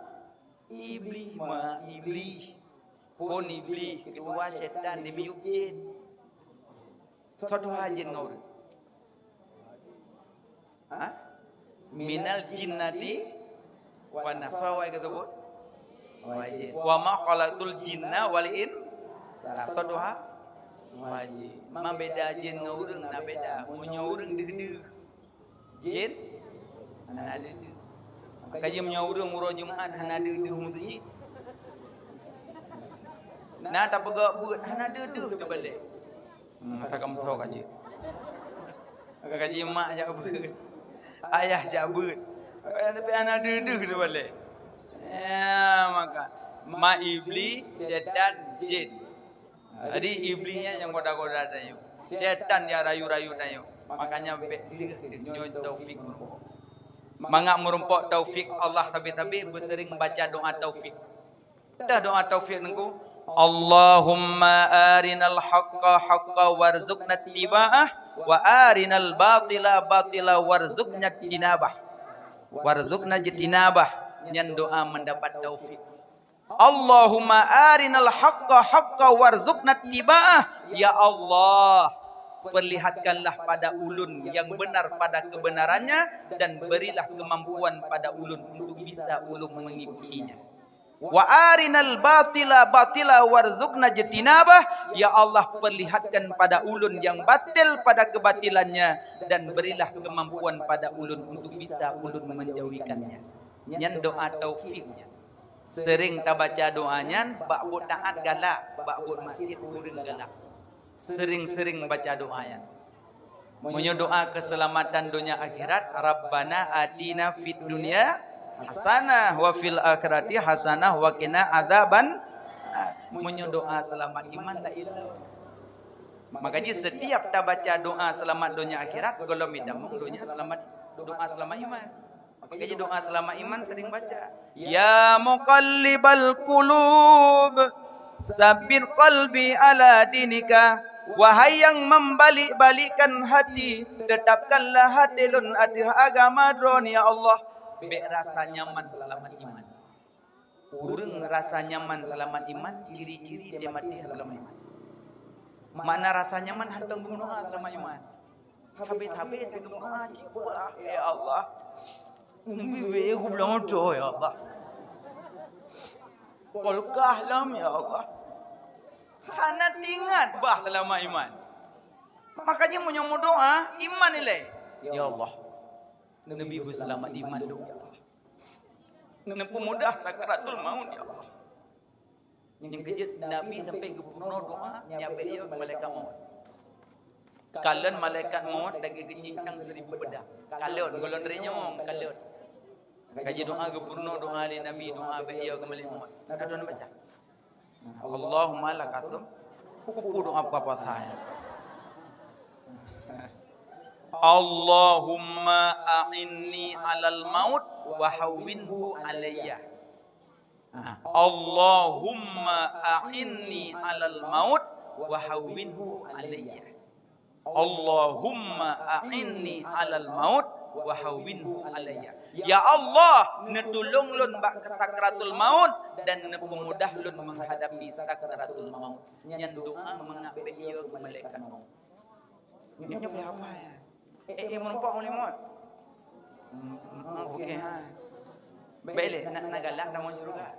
Iblih ma, iblih. Phon iblih, keudua syaitan dimiyueb jén. Soe tuha jén ngon ureuëng? Ha? Minal jinnati wan nas. Soe awai geuseubut? Wai jén. Wa ma khalaqtul jinna wal in. Soe tuha? Wai jén. Ma beda jén ngon ureuëng, na beda. Meunyoe ureuëng deuh-deuh. Jén hana deuh-deuh. Ka jeuem nyoe ureuëng uroe Jumat hana deuh-deuh meuseujid. Na tapeugah beuet hana deuh-deuh teubalek. Hmm, mata kamoe tho ka jeuet. Ka jeuem mak jak beuet. Ayah jak beuet. Tapi hana deuh-deuh teubalek. Ya, maka ma iblih, syaitan, jén. Jadi, iblih nyan nyang goda-goda tanyoe. Syaitan nyang rayu-rayu tanyoe. Makanya bék deuh nyoe taufik meurumpok. Mangat meurumpok taufik Allah sabe-sabe beuseuring baca doa taufik. Teuh doa taufik nengku. Allahumma arinal haqqa haqqa warzuqna ittiba'ah, wa arinal batila batila warzuqna ijtinabah. Warzuqna ijtinabah. Nyan doa mendapat taufik. Allahumma arinal haqqa haqqa warzuqna ittiba'ah. Ya Allah, perlihatkanlah pada ulun yang benar pada kebenarannya dan berilah kemampuan pada ulun untuk bisa ulun mengikutinya. Wa arinal batila batila warzuqna ijtinabah. Ya Allah, perlihatkan pada ulun yang batil pada kebatilannya dan berilah kemampuan pada ulun untuk bisa ulun menjauhikannya. Nyan doa taufik. Sering tabaca doa nyan bak buet taat galak, bak buet maksiat ureueng galak. Sering-sering baca doa nyan. Meunyoe doa keselamatan donya akhirat, "Rabbana atina fid dunya hasanah wa fil akhirati hasanah wa qina adzaban." Meunyoe doa selamat iman, la ilaha. Maka jih setiap tabaca doa selamat donya akhirat, gohlom itamong donya selamat, doa selamat iman. Maka jih doa selamat iman sering baca. Ya muqallibal qulub, tsabbit qalbi ala dinika. Wahai yang membalik-balikkan hati, tetapkanlah hati lôn ateueh agama Droe, ya Allah. Bèk rasa nyaman seulamat iman. Ureueng rasa nyaman seulamat iman, ciri-ciri dia maté seulamat iman. Makna rasa nyaman hantom geumeudoa seulamat iman. Habéh-habéh teugeumeudoa cit bah, ya Allah. Ubé gublang oto, ya Allah. Kolkah lom, ya Allah. Hana teuingat bah seulamat iman. Maka jih meunyoe meudoa, iman ilèe. Ya Allah, neubi beuseulamat iman lôn, ya Allah. Neupeumudah sakaratul maut, ya Allah. Nyang keujeuet Nabi sampai geupeurunoe doa, nyan bèk yo malaikat maut. Kalon malaikat maut lagèe geucincang seribu pedang. Kalon, gohlom teurimong, kalon. Ka jidoa geupeurunoe doa lé Nabi, doa bèk yo keu malaikat maut. Na droeneuh baca? Allahumma lakasum. Kupu doa puasa nyan. Allahumma a'inni alal maut wa hawwinhu alayya. Nah, Allahumma a'inni alal maut wa hawwinhu alayya. Allahumma a'inni alal maut wa hawwinhu alayya. Ya Allah, neutulông lôn bak sakratul maut dan neupeumudah lôn menghadapi sakratul maut. Nyan doa mangat bèk yo keu malaikat maut. Nyoe, nyoe pih hafai. Eh, eh, meurumpok ngon lé mot. Hmm, hmm, oke, ha. Bèk lé, na, na galak tamong syeuruga.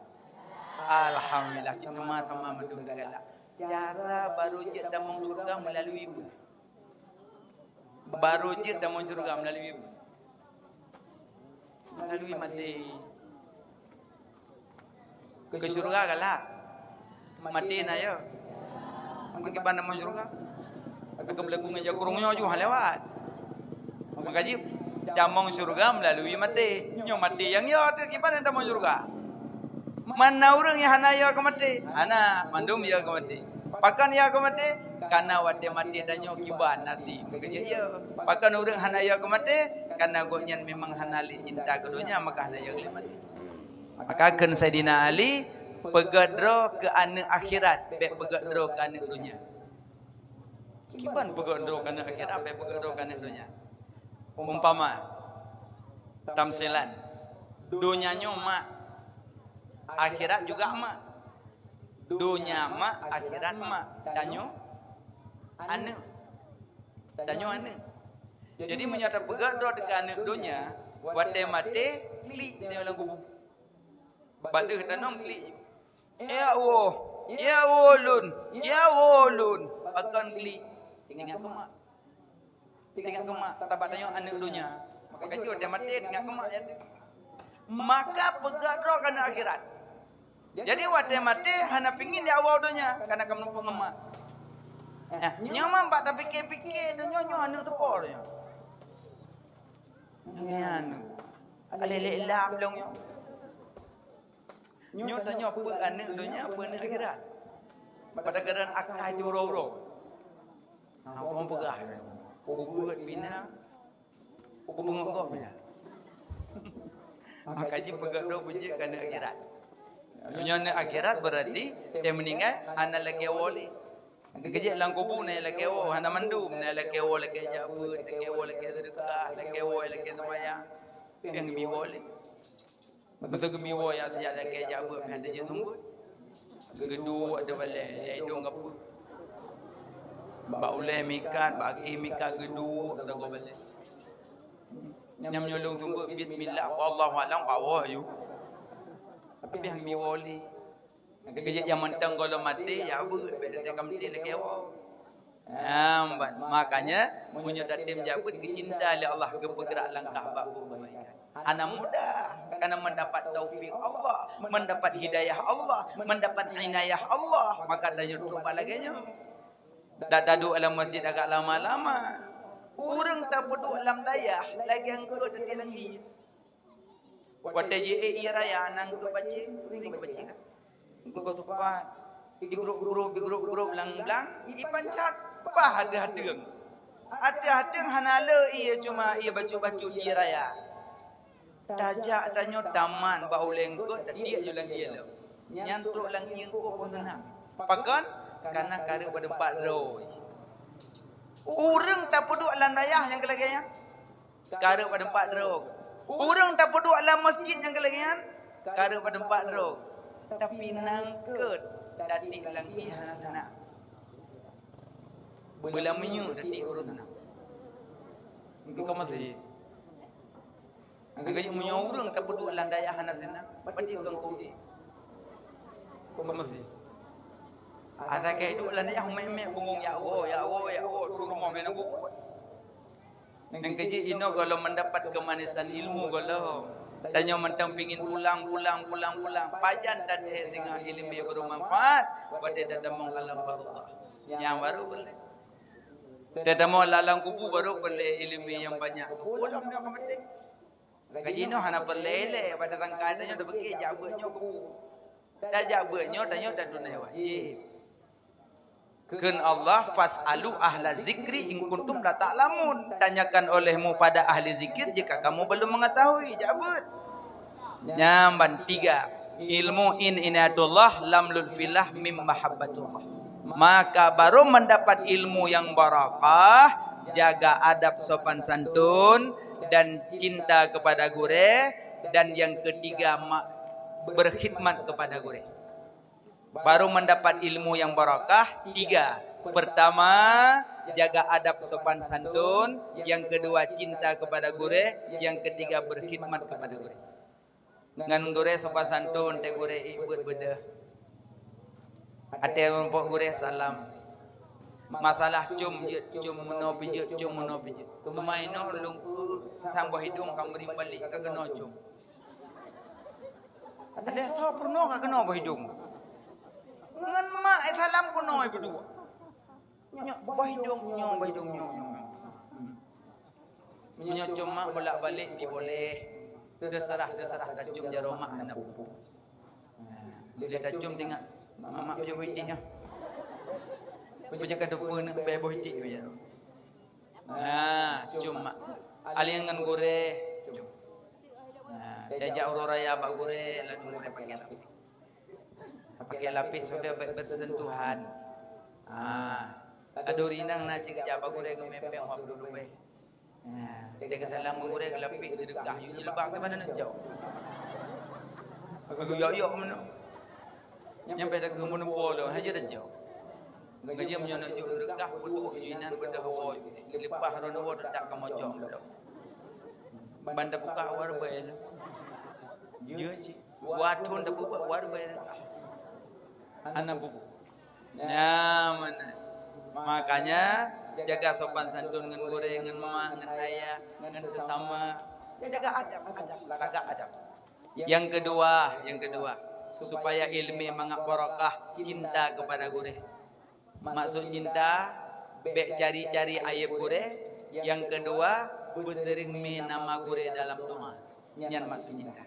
Alhamdulillah, cit teuma-teuma mandum galak. Cara barô jeuet tamong syeuruga meulalui peue? Barô jeuet tamong syeuruga meulalui peue? Melalui maté. Keu syeuruga galak. Maté na yo. Meukiban tamong syeuruga. Ka meulagu ngon jakurong nyoe ju han lewat. Maka jih tamong syeuruga melalui maté. Nyoe maté nyang yo teuh kiban tamong syeuruga. Mana ureueng nyang hana yo keu maté? Hana, mandum yo keu maté. Pakon yo keu maté? Karena watèe maté tanyoe kiban nasib. Maka jih yo. Pakon ureueng hana yo keu maté? Karena gobnyan memang hana lé cinta keu donya, maka hana yo lé maté. Maka kheun Saidina Ali, "Peugèt droe keu aneuk akhirat, bèk peugèt droe keu aneuk donya." Kiban peugèt droe keu aneuk akhirat, bèk peugèt droe keu aneuk donya. Umpama, tamsilan, donya nyoe mak, akhirat juga mak. Donya mak, akhirat mak. Tanyoe aneuk. Tanyoe aneuk. Jadi, meunyoe tapeugèt droe teuka aneuk donya, watèe maté, klik tanyoe lam kubu. Bak deuh tanom klik. Ya Allah, ya Allah lôn, ya Allah lôn. Pakon klik? Teuingat keu mak. Teuingat keu mak, sabab tanyoe aneuk donya. Maka jih watèe maté teuingat keu mak, ya tu. Maka peugèt droe keu aneuk akhirat. Jadi watèe maté hana pingin di awai donya, karena ka meunumpuk ngon mak. Nah, nyoe man bak tapike-pike donya nyoe aneuk teupo donya. Nyan. Alèh lé lam lôn nyoe. Nyoe tanyoe peue aneuk donya, peue aneuk akhirat. Pada keadaan akai teuh uroe-uroe. Nah, orang peugah, "Ubeut pina, ubeut gob pina." Maka jih peugah droe beujeuet keu aneuk akhirat. Nyoe na akhirat berarti teumeuninggai hana lakée woe lé. Geujak lam kubu na lakée woe, hana mandum, na lakée woe lakée jak beuet, lakée woe lakée seudeukah, lakée woe lakée seumayang. Péng mi woe lé. Beutôi geumi woe ya, ya lakée jak beuet, hana jeuet seumeubeuet. Geuduek di balée, lé idong gapeuet. Bak ulée mikat, bak akhé mikat geuduek di balée. Nyam nyulong seumeubeuet bismillah, wallahu a'lam, ka woe aju. Tapi han mi woe lé. Geujak nyang mantong gohlom maté, ya beuet, bèk teuka maté lakée woe. Nah, ban. Makanya, meunyoe tatem jak beuet, geucinta lé Allah, geupeugerak langkah bak buet kebaikan. Hana mudah, karena mendapat taufik Allah, mendapat hidayah Allah, mendapat inayah Allah, maka tanyoe trok bak lagée nyoe. Dak taduek lam masjid agak lama-lama. Ureuëng tapeuduek lam dayah lagée eungkôt di langit. Watée jiék ié raya, nangkeuet pacéng, ring pacéng. Eungkôt tupat, igrôp-grôp, igrôp-grôp lam blang, ipanchat, pah ateueh ateueng. Ateueh ateueng hana le ié, cuma ié bacut-bacut ié raya. Tajak tanyoe taman bak ulée eungkôt, tatiek ju lam ié lom. Nyan trok lam ié eungkôt pun seunang. Pakon? Karena kareueng bak teumpat droe. Ureuëng tapeuduek lam dayah nyang keu lagée nyan, kareueng bak teumpat droe. Ureuëng tapeuduek lam masjid nyang keu lagée nyan, kareueng bak teumpat droe. Tapi nangkeuet tatiek lam ié hana seunang. Beulam minyeuk tatiek ureuëng seunang. Engkau masih. Engkau meunyoe ureuëng tapeuduek lam dayah hana seunang, berarti keu engkau deh. Engkau masih. Asai keu duek lam dayah mé-mé bungong, ya Allah, ya Allah, ya Allah, trok rumoh meunan buet. Nyang keujeuet inoe gohlom mendapat kemanisan ilmu gohlom. Tanyoe mantong pingin pulang, pulang, pulang, pulang. Pajan tathèe deungon ileumèe beumanfaat, watèe tatamong alam barzakh. Nyang baru boleh. Tatamong lam kubu baru boleh ileumèe nyang banyak. Pulang dah mati. Ka jinoe hana peureulèe lé, pada sangka tanyoe tapeuké jak beuet nyoe kubu. Tajak beuet nyoe tanyoe tatunai wajéb. Kheun Allah, "Fas'alu ahla zikri in kuntum la ta'lamun." Tanyakan olehmu pada ahli zikir jika kamu belum mengetahui. Jak beuet. Nyang ban tiga, ilmu in inayatullah lam lutfillah mim mahabbatullah. Maka baru mendapat ilmu yang barakah, jaga adab sopan santun, dan cinta kepada gurèe, dan yang ketiga, ma-, berkhidmat kepada gurèe. Baru mendapat ilmu yang barakah, tiga. Pertama, jaga adab sopan santun. Yang kedua, cinta kepada gurèe. Yang ketiga, berkhidmat kepada gurèe. Ngon gurèe sopan santun, teuh gurèe ié beuet beudôh. Até rumpok gurèe salam. Masalah com jeuet, com meunoe pih jeuet, com meunoe pih jeuet. Teuma inoe lôn keu sang boh idong ka meurim balek, ka keunoe com. Adak soe peurunoe ka keunoe boh idong. Ngon mak, eh, salam keunoe beuduek. Nyoe boh idong nyoe, boh idong nyoe. Meunyoe com mak bolak-balik pih boleh. Teuseurah, teuseurah tacom jaroe mak hana peue-peue. Lé tacom teuingat, mak, mak, peue jak boh iték nyoe. Peue jak ka teupeu neuk bèe boh iték, peue jak. Nah, com mak. Aléng ngon gurèe, com. Nah, tajak uroe raya bak gurèe, lalu gurèe pakai lapis. Pakai lapis sampai be-, bersentuhan. Ah, adoe rinang na sikajak bak gurèe geumè pèng wak puluh ribèe. Nah, teuka salam bak gurèe, geulapis, geudeukah, yue jilbab keuh bak na neucok. Geuyok-yok meunoe. Nyang pada keuh meunoe po lom, hana jeuet tacok. Geujak meunyoe neujok deukah, peuduek inan beudoh woe. Leupah droeneuh woe, teutap kamoe cok meudoh. Ban tabuka war bèe lom. Jeuet cit. Watèe tabuka war bèe lom. Hana bubu. Nyan meunan. Makanya, jaga sopan santun ngon gurèe, ngon mak, ngon ayah, ngon sesama. Jaga adab, adab, lagak adab. Yang kedua, yang kedua, supaya ileumèe mangat barokah, cinta kepada gurèe. Maksud cinta, bèk cari-cari aieb gurèe. Yang kedua, beuseuring mè nama gurèe dalam doa. Nyan maksud cinta.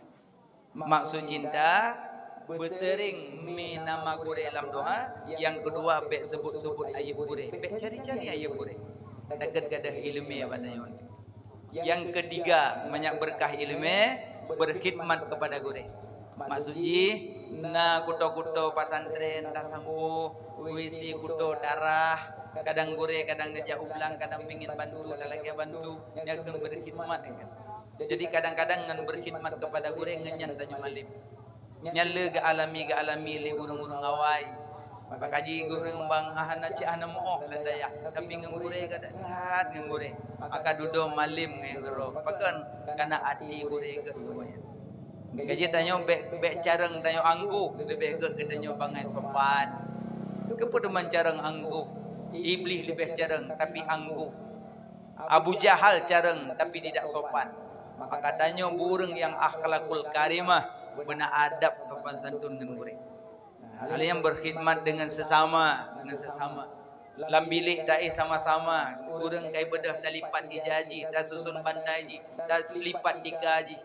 Maksud cinta, beuseuring mè nama gurèe lam doa. Yang kedua, bèk seubut-seubut aieb gurèe. Bèk cari-cari aieb gurèe. Takot gadôh ileumèe bak tanyoe. Yang ketiga, banyak berkah ileumèe, berkhidmat kepada gurèe. Maksud jih, na kuto-kuto pesantren tasampôh, W C kuto tarah, kadang gurée, kadang neujak u blang, kadang pingin bantu, talakée bantu, nyan keuh berkhidmat. Jadi kadang-kadang ngon berkhidmat kepada gurée ngon nyan tanyoe malem. Nyan le geualami, geualami lé ureuëng-ureuëng awai. Maka jih ureuëng bang hana cit hana meuoh lam dayah, tapi ngon gurée ka that ngon gurée. Maka dudoe malem ngon gurée. Pakon? Karena até gurée geuh. Gaji tanyoe bék, bék carông tanyoe anggôh, leubeh gét keu tanyoe bangai sopan. Keupeue teuma carông anggôh? Iblih leubeh carông, tapi anggôh. Abu Jahal carông, tapi tidak sopan. Maka tanyoe ureuëng nyang akhlakul karimah, beuna adab sopan santun ngon gurée. Hal nyang berkhidmat dengan sesama, dengan sesama. Lam bilék taéh sama-sama, ureuëng kai beudôh talipat ija jih, tasusun bantai jih, talipat tika jih.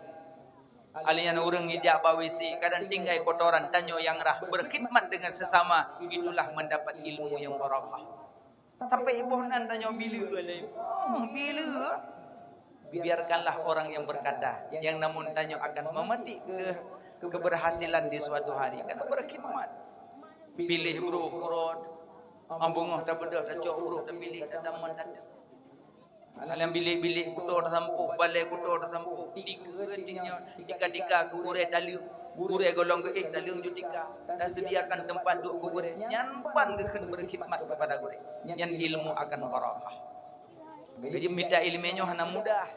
Hal nyang ureuëng ijak bak W C, kadang tinggai kotoran, tanyoe nyang rhah, berkhidmat dengan sesama, itulah mendapat ilmu yang barokah. Tapi boh nan tanyoe bileue lé. Oh, bileue. Biarkanlah orang yang berkata, yang namun tanyoe akan memetik ke, keberhasilan di suatu hari. Karena berkhidmat. Piléh broh urot. Am beungoh tabeudôh, tacok broh, tapiléh, tataman, tata. Lam bilék-bilék kuto tasampôh, balée kuto tasampôh, dikeue tika-tika keu gurée taleueng, gurée gohlom geuék taleueng ju tika, taseudiakan teumpat duek keu gurée, nyan ban geukheun berkhidmat kepada gurée, nyan ilmu akan barokah. Jadi mita iéleumé nyoe hana mudah.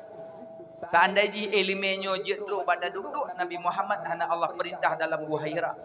Seandai jih iéleumé nyoe jeuet trok bak taduek-duek, Nabi Muhammad hana Allah peurintah dalam Gua Hira.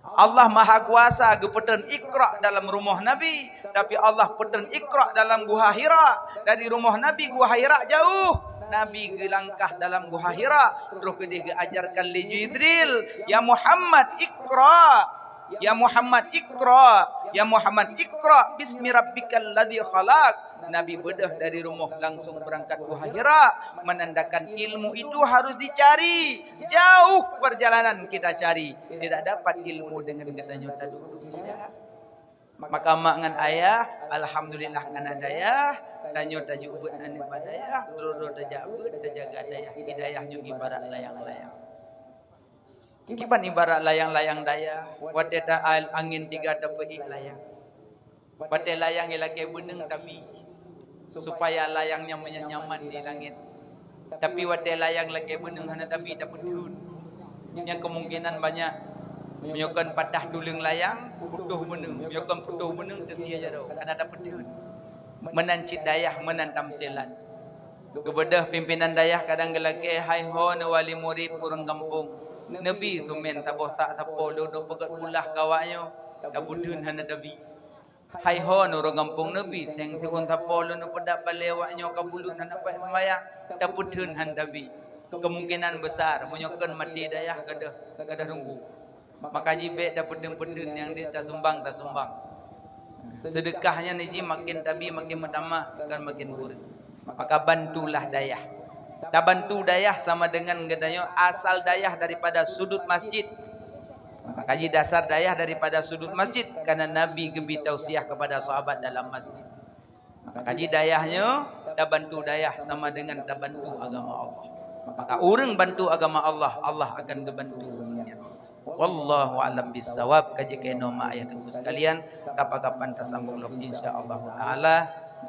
Allah Maha Kuasa geupeutheun Iqra dalam rumoh Nabi, tapi Allah peutheun Iqra dalam Guha Hira. Dari rumoh Nabi Guha Hira jauh. Nabi geulangkah dalam Guha Hira, troh keudeh geuajarkan lé Jibril, "Ya Muhammad, Iqra. Ya Muhammad, Iqra. Ya Muhammad, Iqra bismi rabbikal ladzi khalaq." Nabi beudôh dari rumoh langsung berangkat Guha Hira, menandakan ilmu itu harus dicari. Jauh perjalanan kita cari, tidak dapat ilmu dengan geutanyoe taduek. Maka mak ngon ayah, alhamdulillah kana dayah, tanyoe tajak beuet aneuk bak dayah, droe-droe tajak beuet, tajaga dayah. Di dayah nyoe ibarat layang-layang. Kiban ibarat layang-layang dayah, watée ta angén tiga tapeuék layang. Watée layang ilakée beuneueng tabi, supaya layang nyan meunyan nyaman di langét. Tapi watée layang lakée beuneueng hana tabi tapeutheun. Nyan kemungkinan banyak. Meunyoe kon patah tuleueng layang, putôh beuneueng. Meunyoe kon putôh beuneueng, teutie jaroe, hana tapeutheun. Meunan cit dayah, meunan tamsilan. Geubeudôh pimpinan dayah kadang geulakée, "Hai ho neuwali murit ureuëng gampông, neubi sumén saboh sak sapo lôn neupeugét ulah keu awaknyoe, tapeutheun hana tabi. Hai ho ureuëng gampông neubi, seng siôn sapo lôn neupeudap balée awaknyoe ka buleuen hana paih seumayang, tapeutheun hana tabi." Kemungkinan besar, meunyoe kon maté dayah gadôh, gadôh teungku. Maka jih bék tapeutheun-peutheun nyang deuek tasumbang, tasumbang. Seudeukah nyan jih makin tabi, makin meutamah, kon makin kureueng. Maka bantulah dayah. Tabantu dayah sama dengan geutanyoe asal dayah daripada sudut masjid. Maka jih dasar dayah daripada sudut masjid, karena Nabi geubi tausiah kepada sahabat dalam masjid. Maka jih dayah nyoe, tabantu dayah sama dengan tabantu agama Allah. Maka ureuëng bantu agama Allah, Allah akan geubantu ureuëng nyan. Wallahu a'lam bissawab. Ka jeuet keunoe mak ayah teungku sekalian, kapan-kapan tasambung lom insya Allah taala.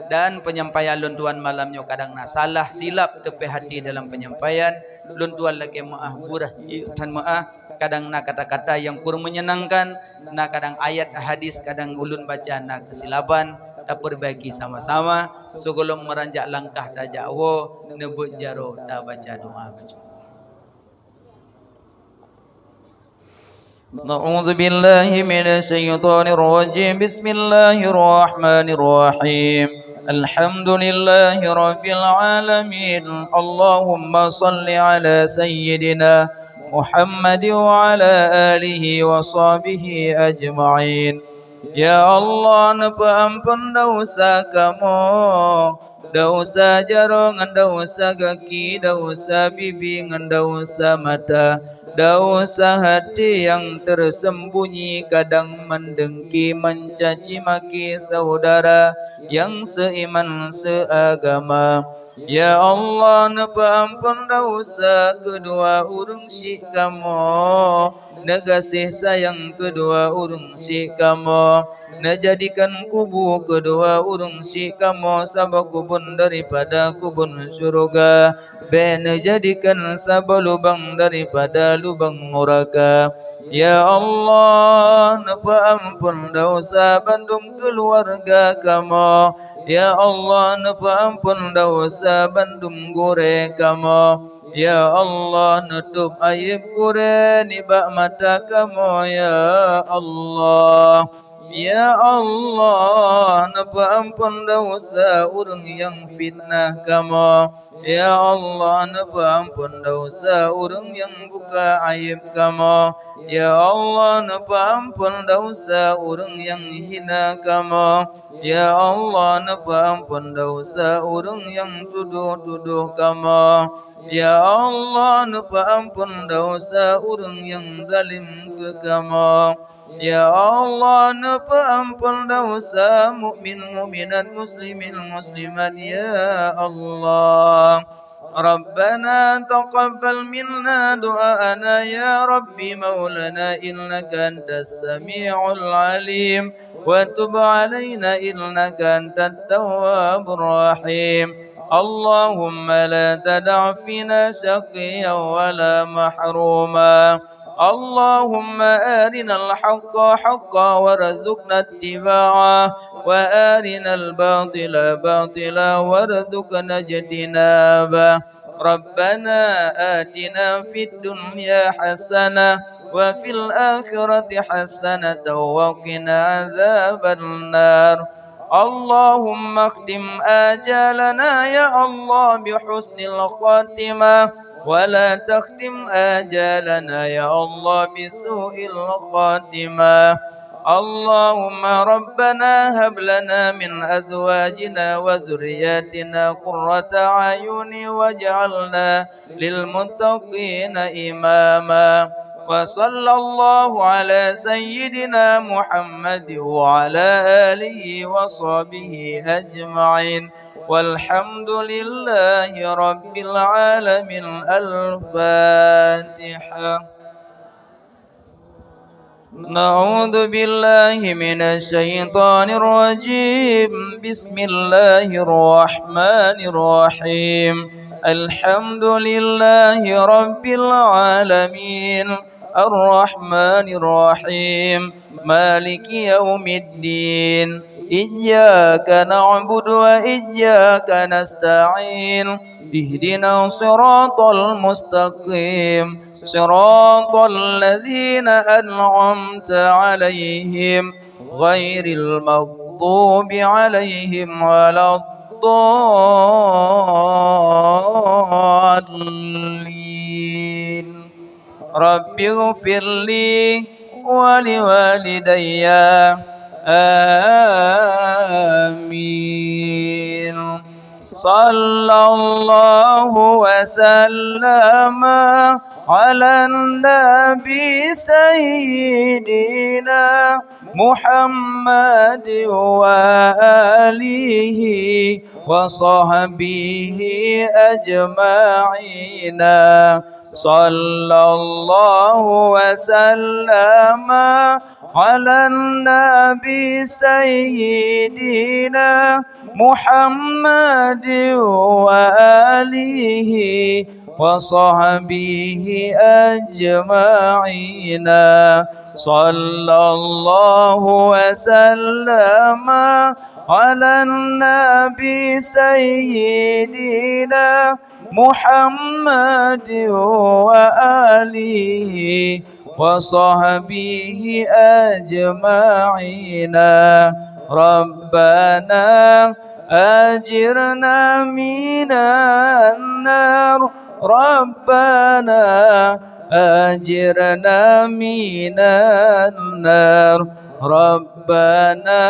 Dan penyampaian lôn tuan malam nyoe kadang na salah silap teupeu hati dalam penyampaian, lôn tuan lakée meuáh, beurah tan meuáh. Kadang na kata-kata nyang kureueng menyenangkan, na kadang ayat hadis kadang ulôn baca na keusilapan, tapeurbaiki sama-sama, sigohlom meuranjak langkah tajak woe, neubeuet jaroe tabaca doa. أعوذ بالله من الشيطان الرجيم. بسم الله الرحمن الرحيم. الحمد لله رب العالمين. اللهم صل على سيدنا محمد وعلى آله وصحبه أجمعين. Ya Allah, neupeuamphon desya kamoe, desya jaroe ngon desya gaki, desya bibi ngon desya mata, desya até nyang teuseumbunyi, kadang meudengki, meucaci maki syedara nyang seuiman seuagama. Ya Allah, neupeuamphon desya keudua ureuëng syik kamoe, neugaséh sayang keudua ureuëng syik kamoe, neujadikan kubu keudua ureuëng syik kamoe saboh kubon daripada kubon syeuruga, bék neujadikan saboh lubang daripada lubang nuraka. Ya Allah, neupeuamphon desya bandum keuluwarga kamoe. Ya Allah, neupeuamphon desya bandum gurée kamoe. Ya Allah, neutôb ayeb gurée nibak mata kamoe, ya Allah. Ya Allah, neupeuamphon desya ureuëng nyang fitnah kamoe. Ya Allah, neupeuamphon desya ureuëng nyang buka ayeb kamoe. Ya Allah, neupeuamphon desya ureuëng nyang hina kamoe. Ya Allah, neupeuamphon desya ureuëng nyang tudoh-tudoh kamoe. Ya Allah, neupeuamphon desya ureuëng nyang zalem keu kamoe. Ya Allah, neupeuamphon desya mukmin, mukminat, muslimin, muslimat, ya Allah. Rabbana taqabbal minna du'aana ya Rabbi maulana innaka antas sami'ul alim wa tub alaina innaka antat tawwabur rahim. Allahumma la tada' fina syaqiyyan wa la mahruma. اللهم أرنا الحق حقا وارزقنا اتباعه، وأرنا الباطل باطلا وارزقنا اجتنابه. ربنا آتنا في الدنيا حسنة وفي الآخرة حسنة وقنا عذاب النار. اللهم اختم آجالنا يا الله بحسن الخاتمة، ولا تختم آجالنا يا الله بسوء الخاتمة. اللهم ربنا هب لنا من أزواجنا وذرياتنا قرة أعين واجعلنا للمتقين إماما. وصلى الله على سيدنا محمد وعلى آله وصحبه أجمعين. والحمد لله رب العالمين. الفاتحة. نعوذ بالله من الشيطان الرجيم. بسم الله الرحمن الرحيم. الحمد لله رب العالمين. الرحمن الرحيم. مالك يوم الدين. إياك نعبد وإياك نستعين. اهدنا الصراط المستقيم. صراط الذين أنعمت عليهم غير المغضوب عليهم ولا الضالين. رب اغفر لي ولوالدي. آمين. صلى الله وسلم على النبي سيدنا محمد وآله وصحبه أجمعين. صلى الله وسلم على النبي سيدنا محمد وآله وصحبه أجمعين. صلى الله وسلم على النبي سيدنا محمد وآله وصحبه أجمعين. ربنا أجرنا من النار. ربنا أجرنا من النار. ربنا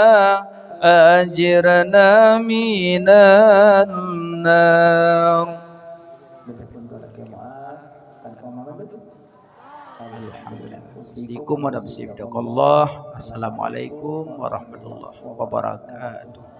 أجرنا من النار. Alhamdulillah. Assalamualaikum warahmatullahi wabarakatuh.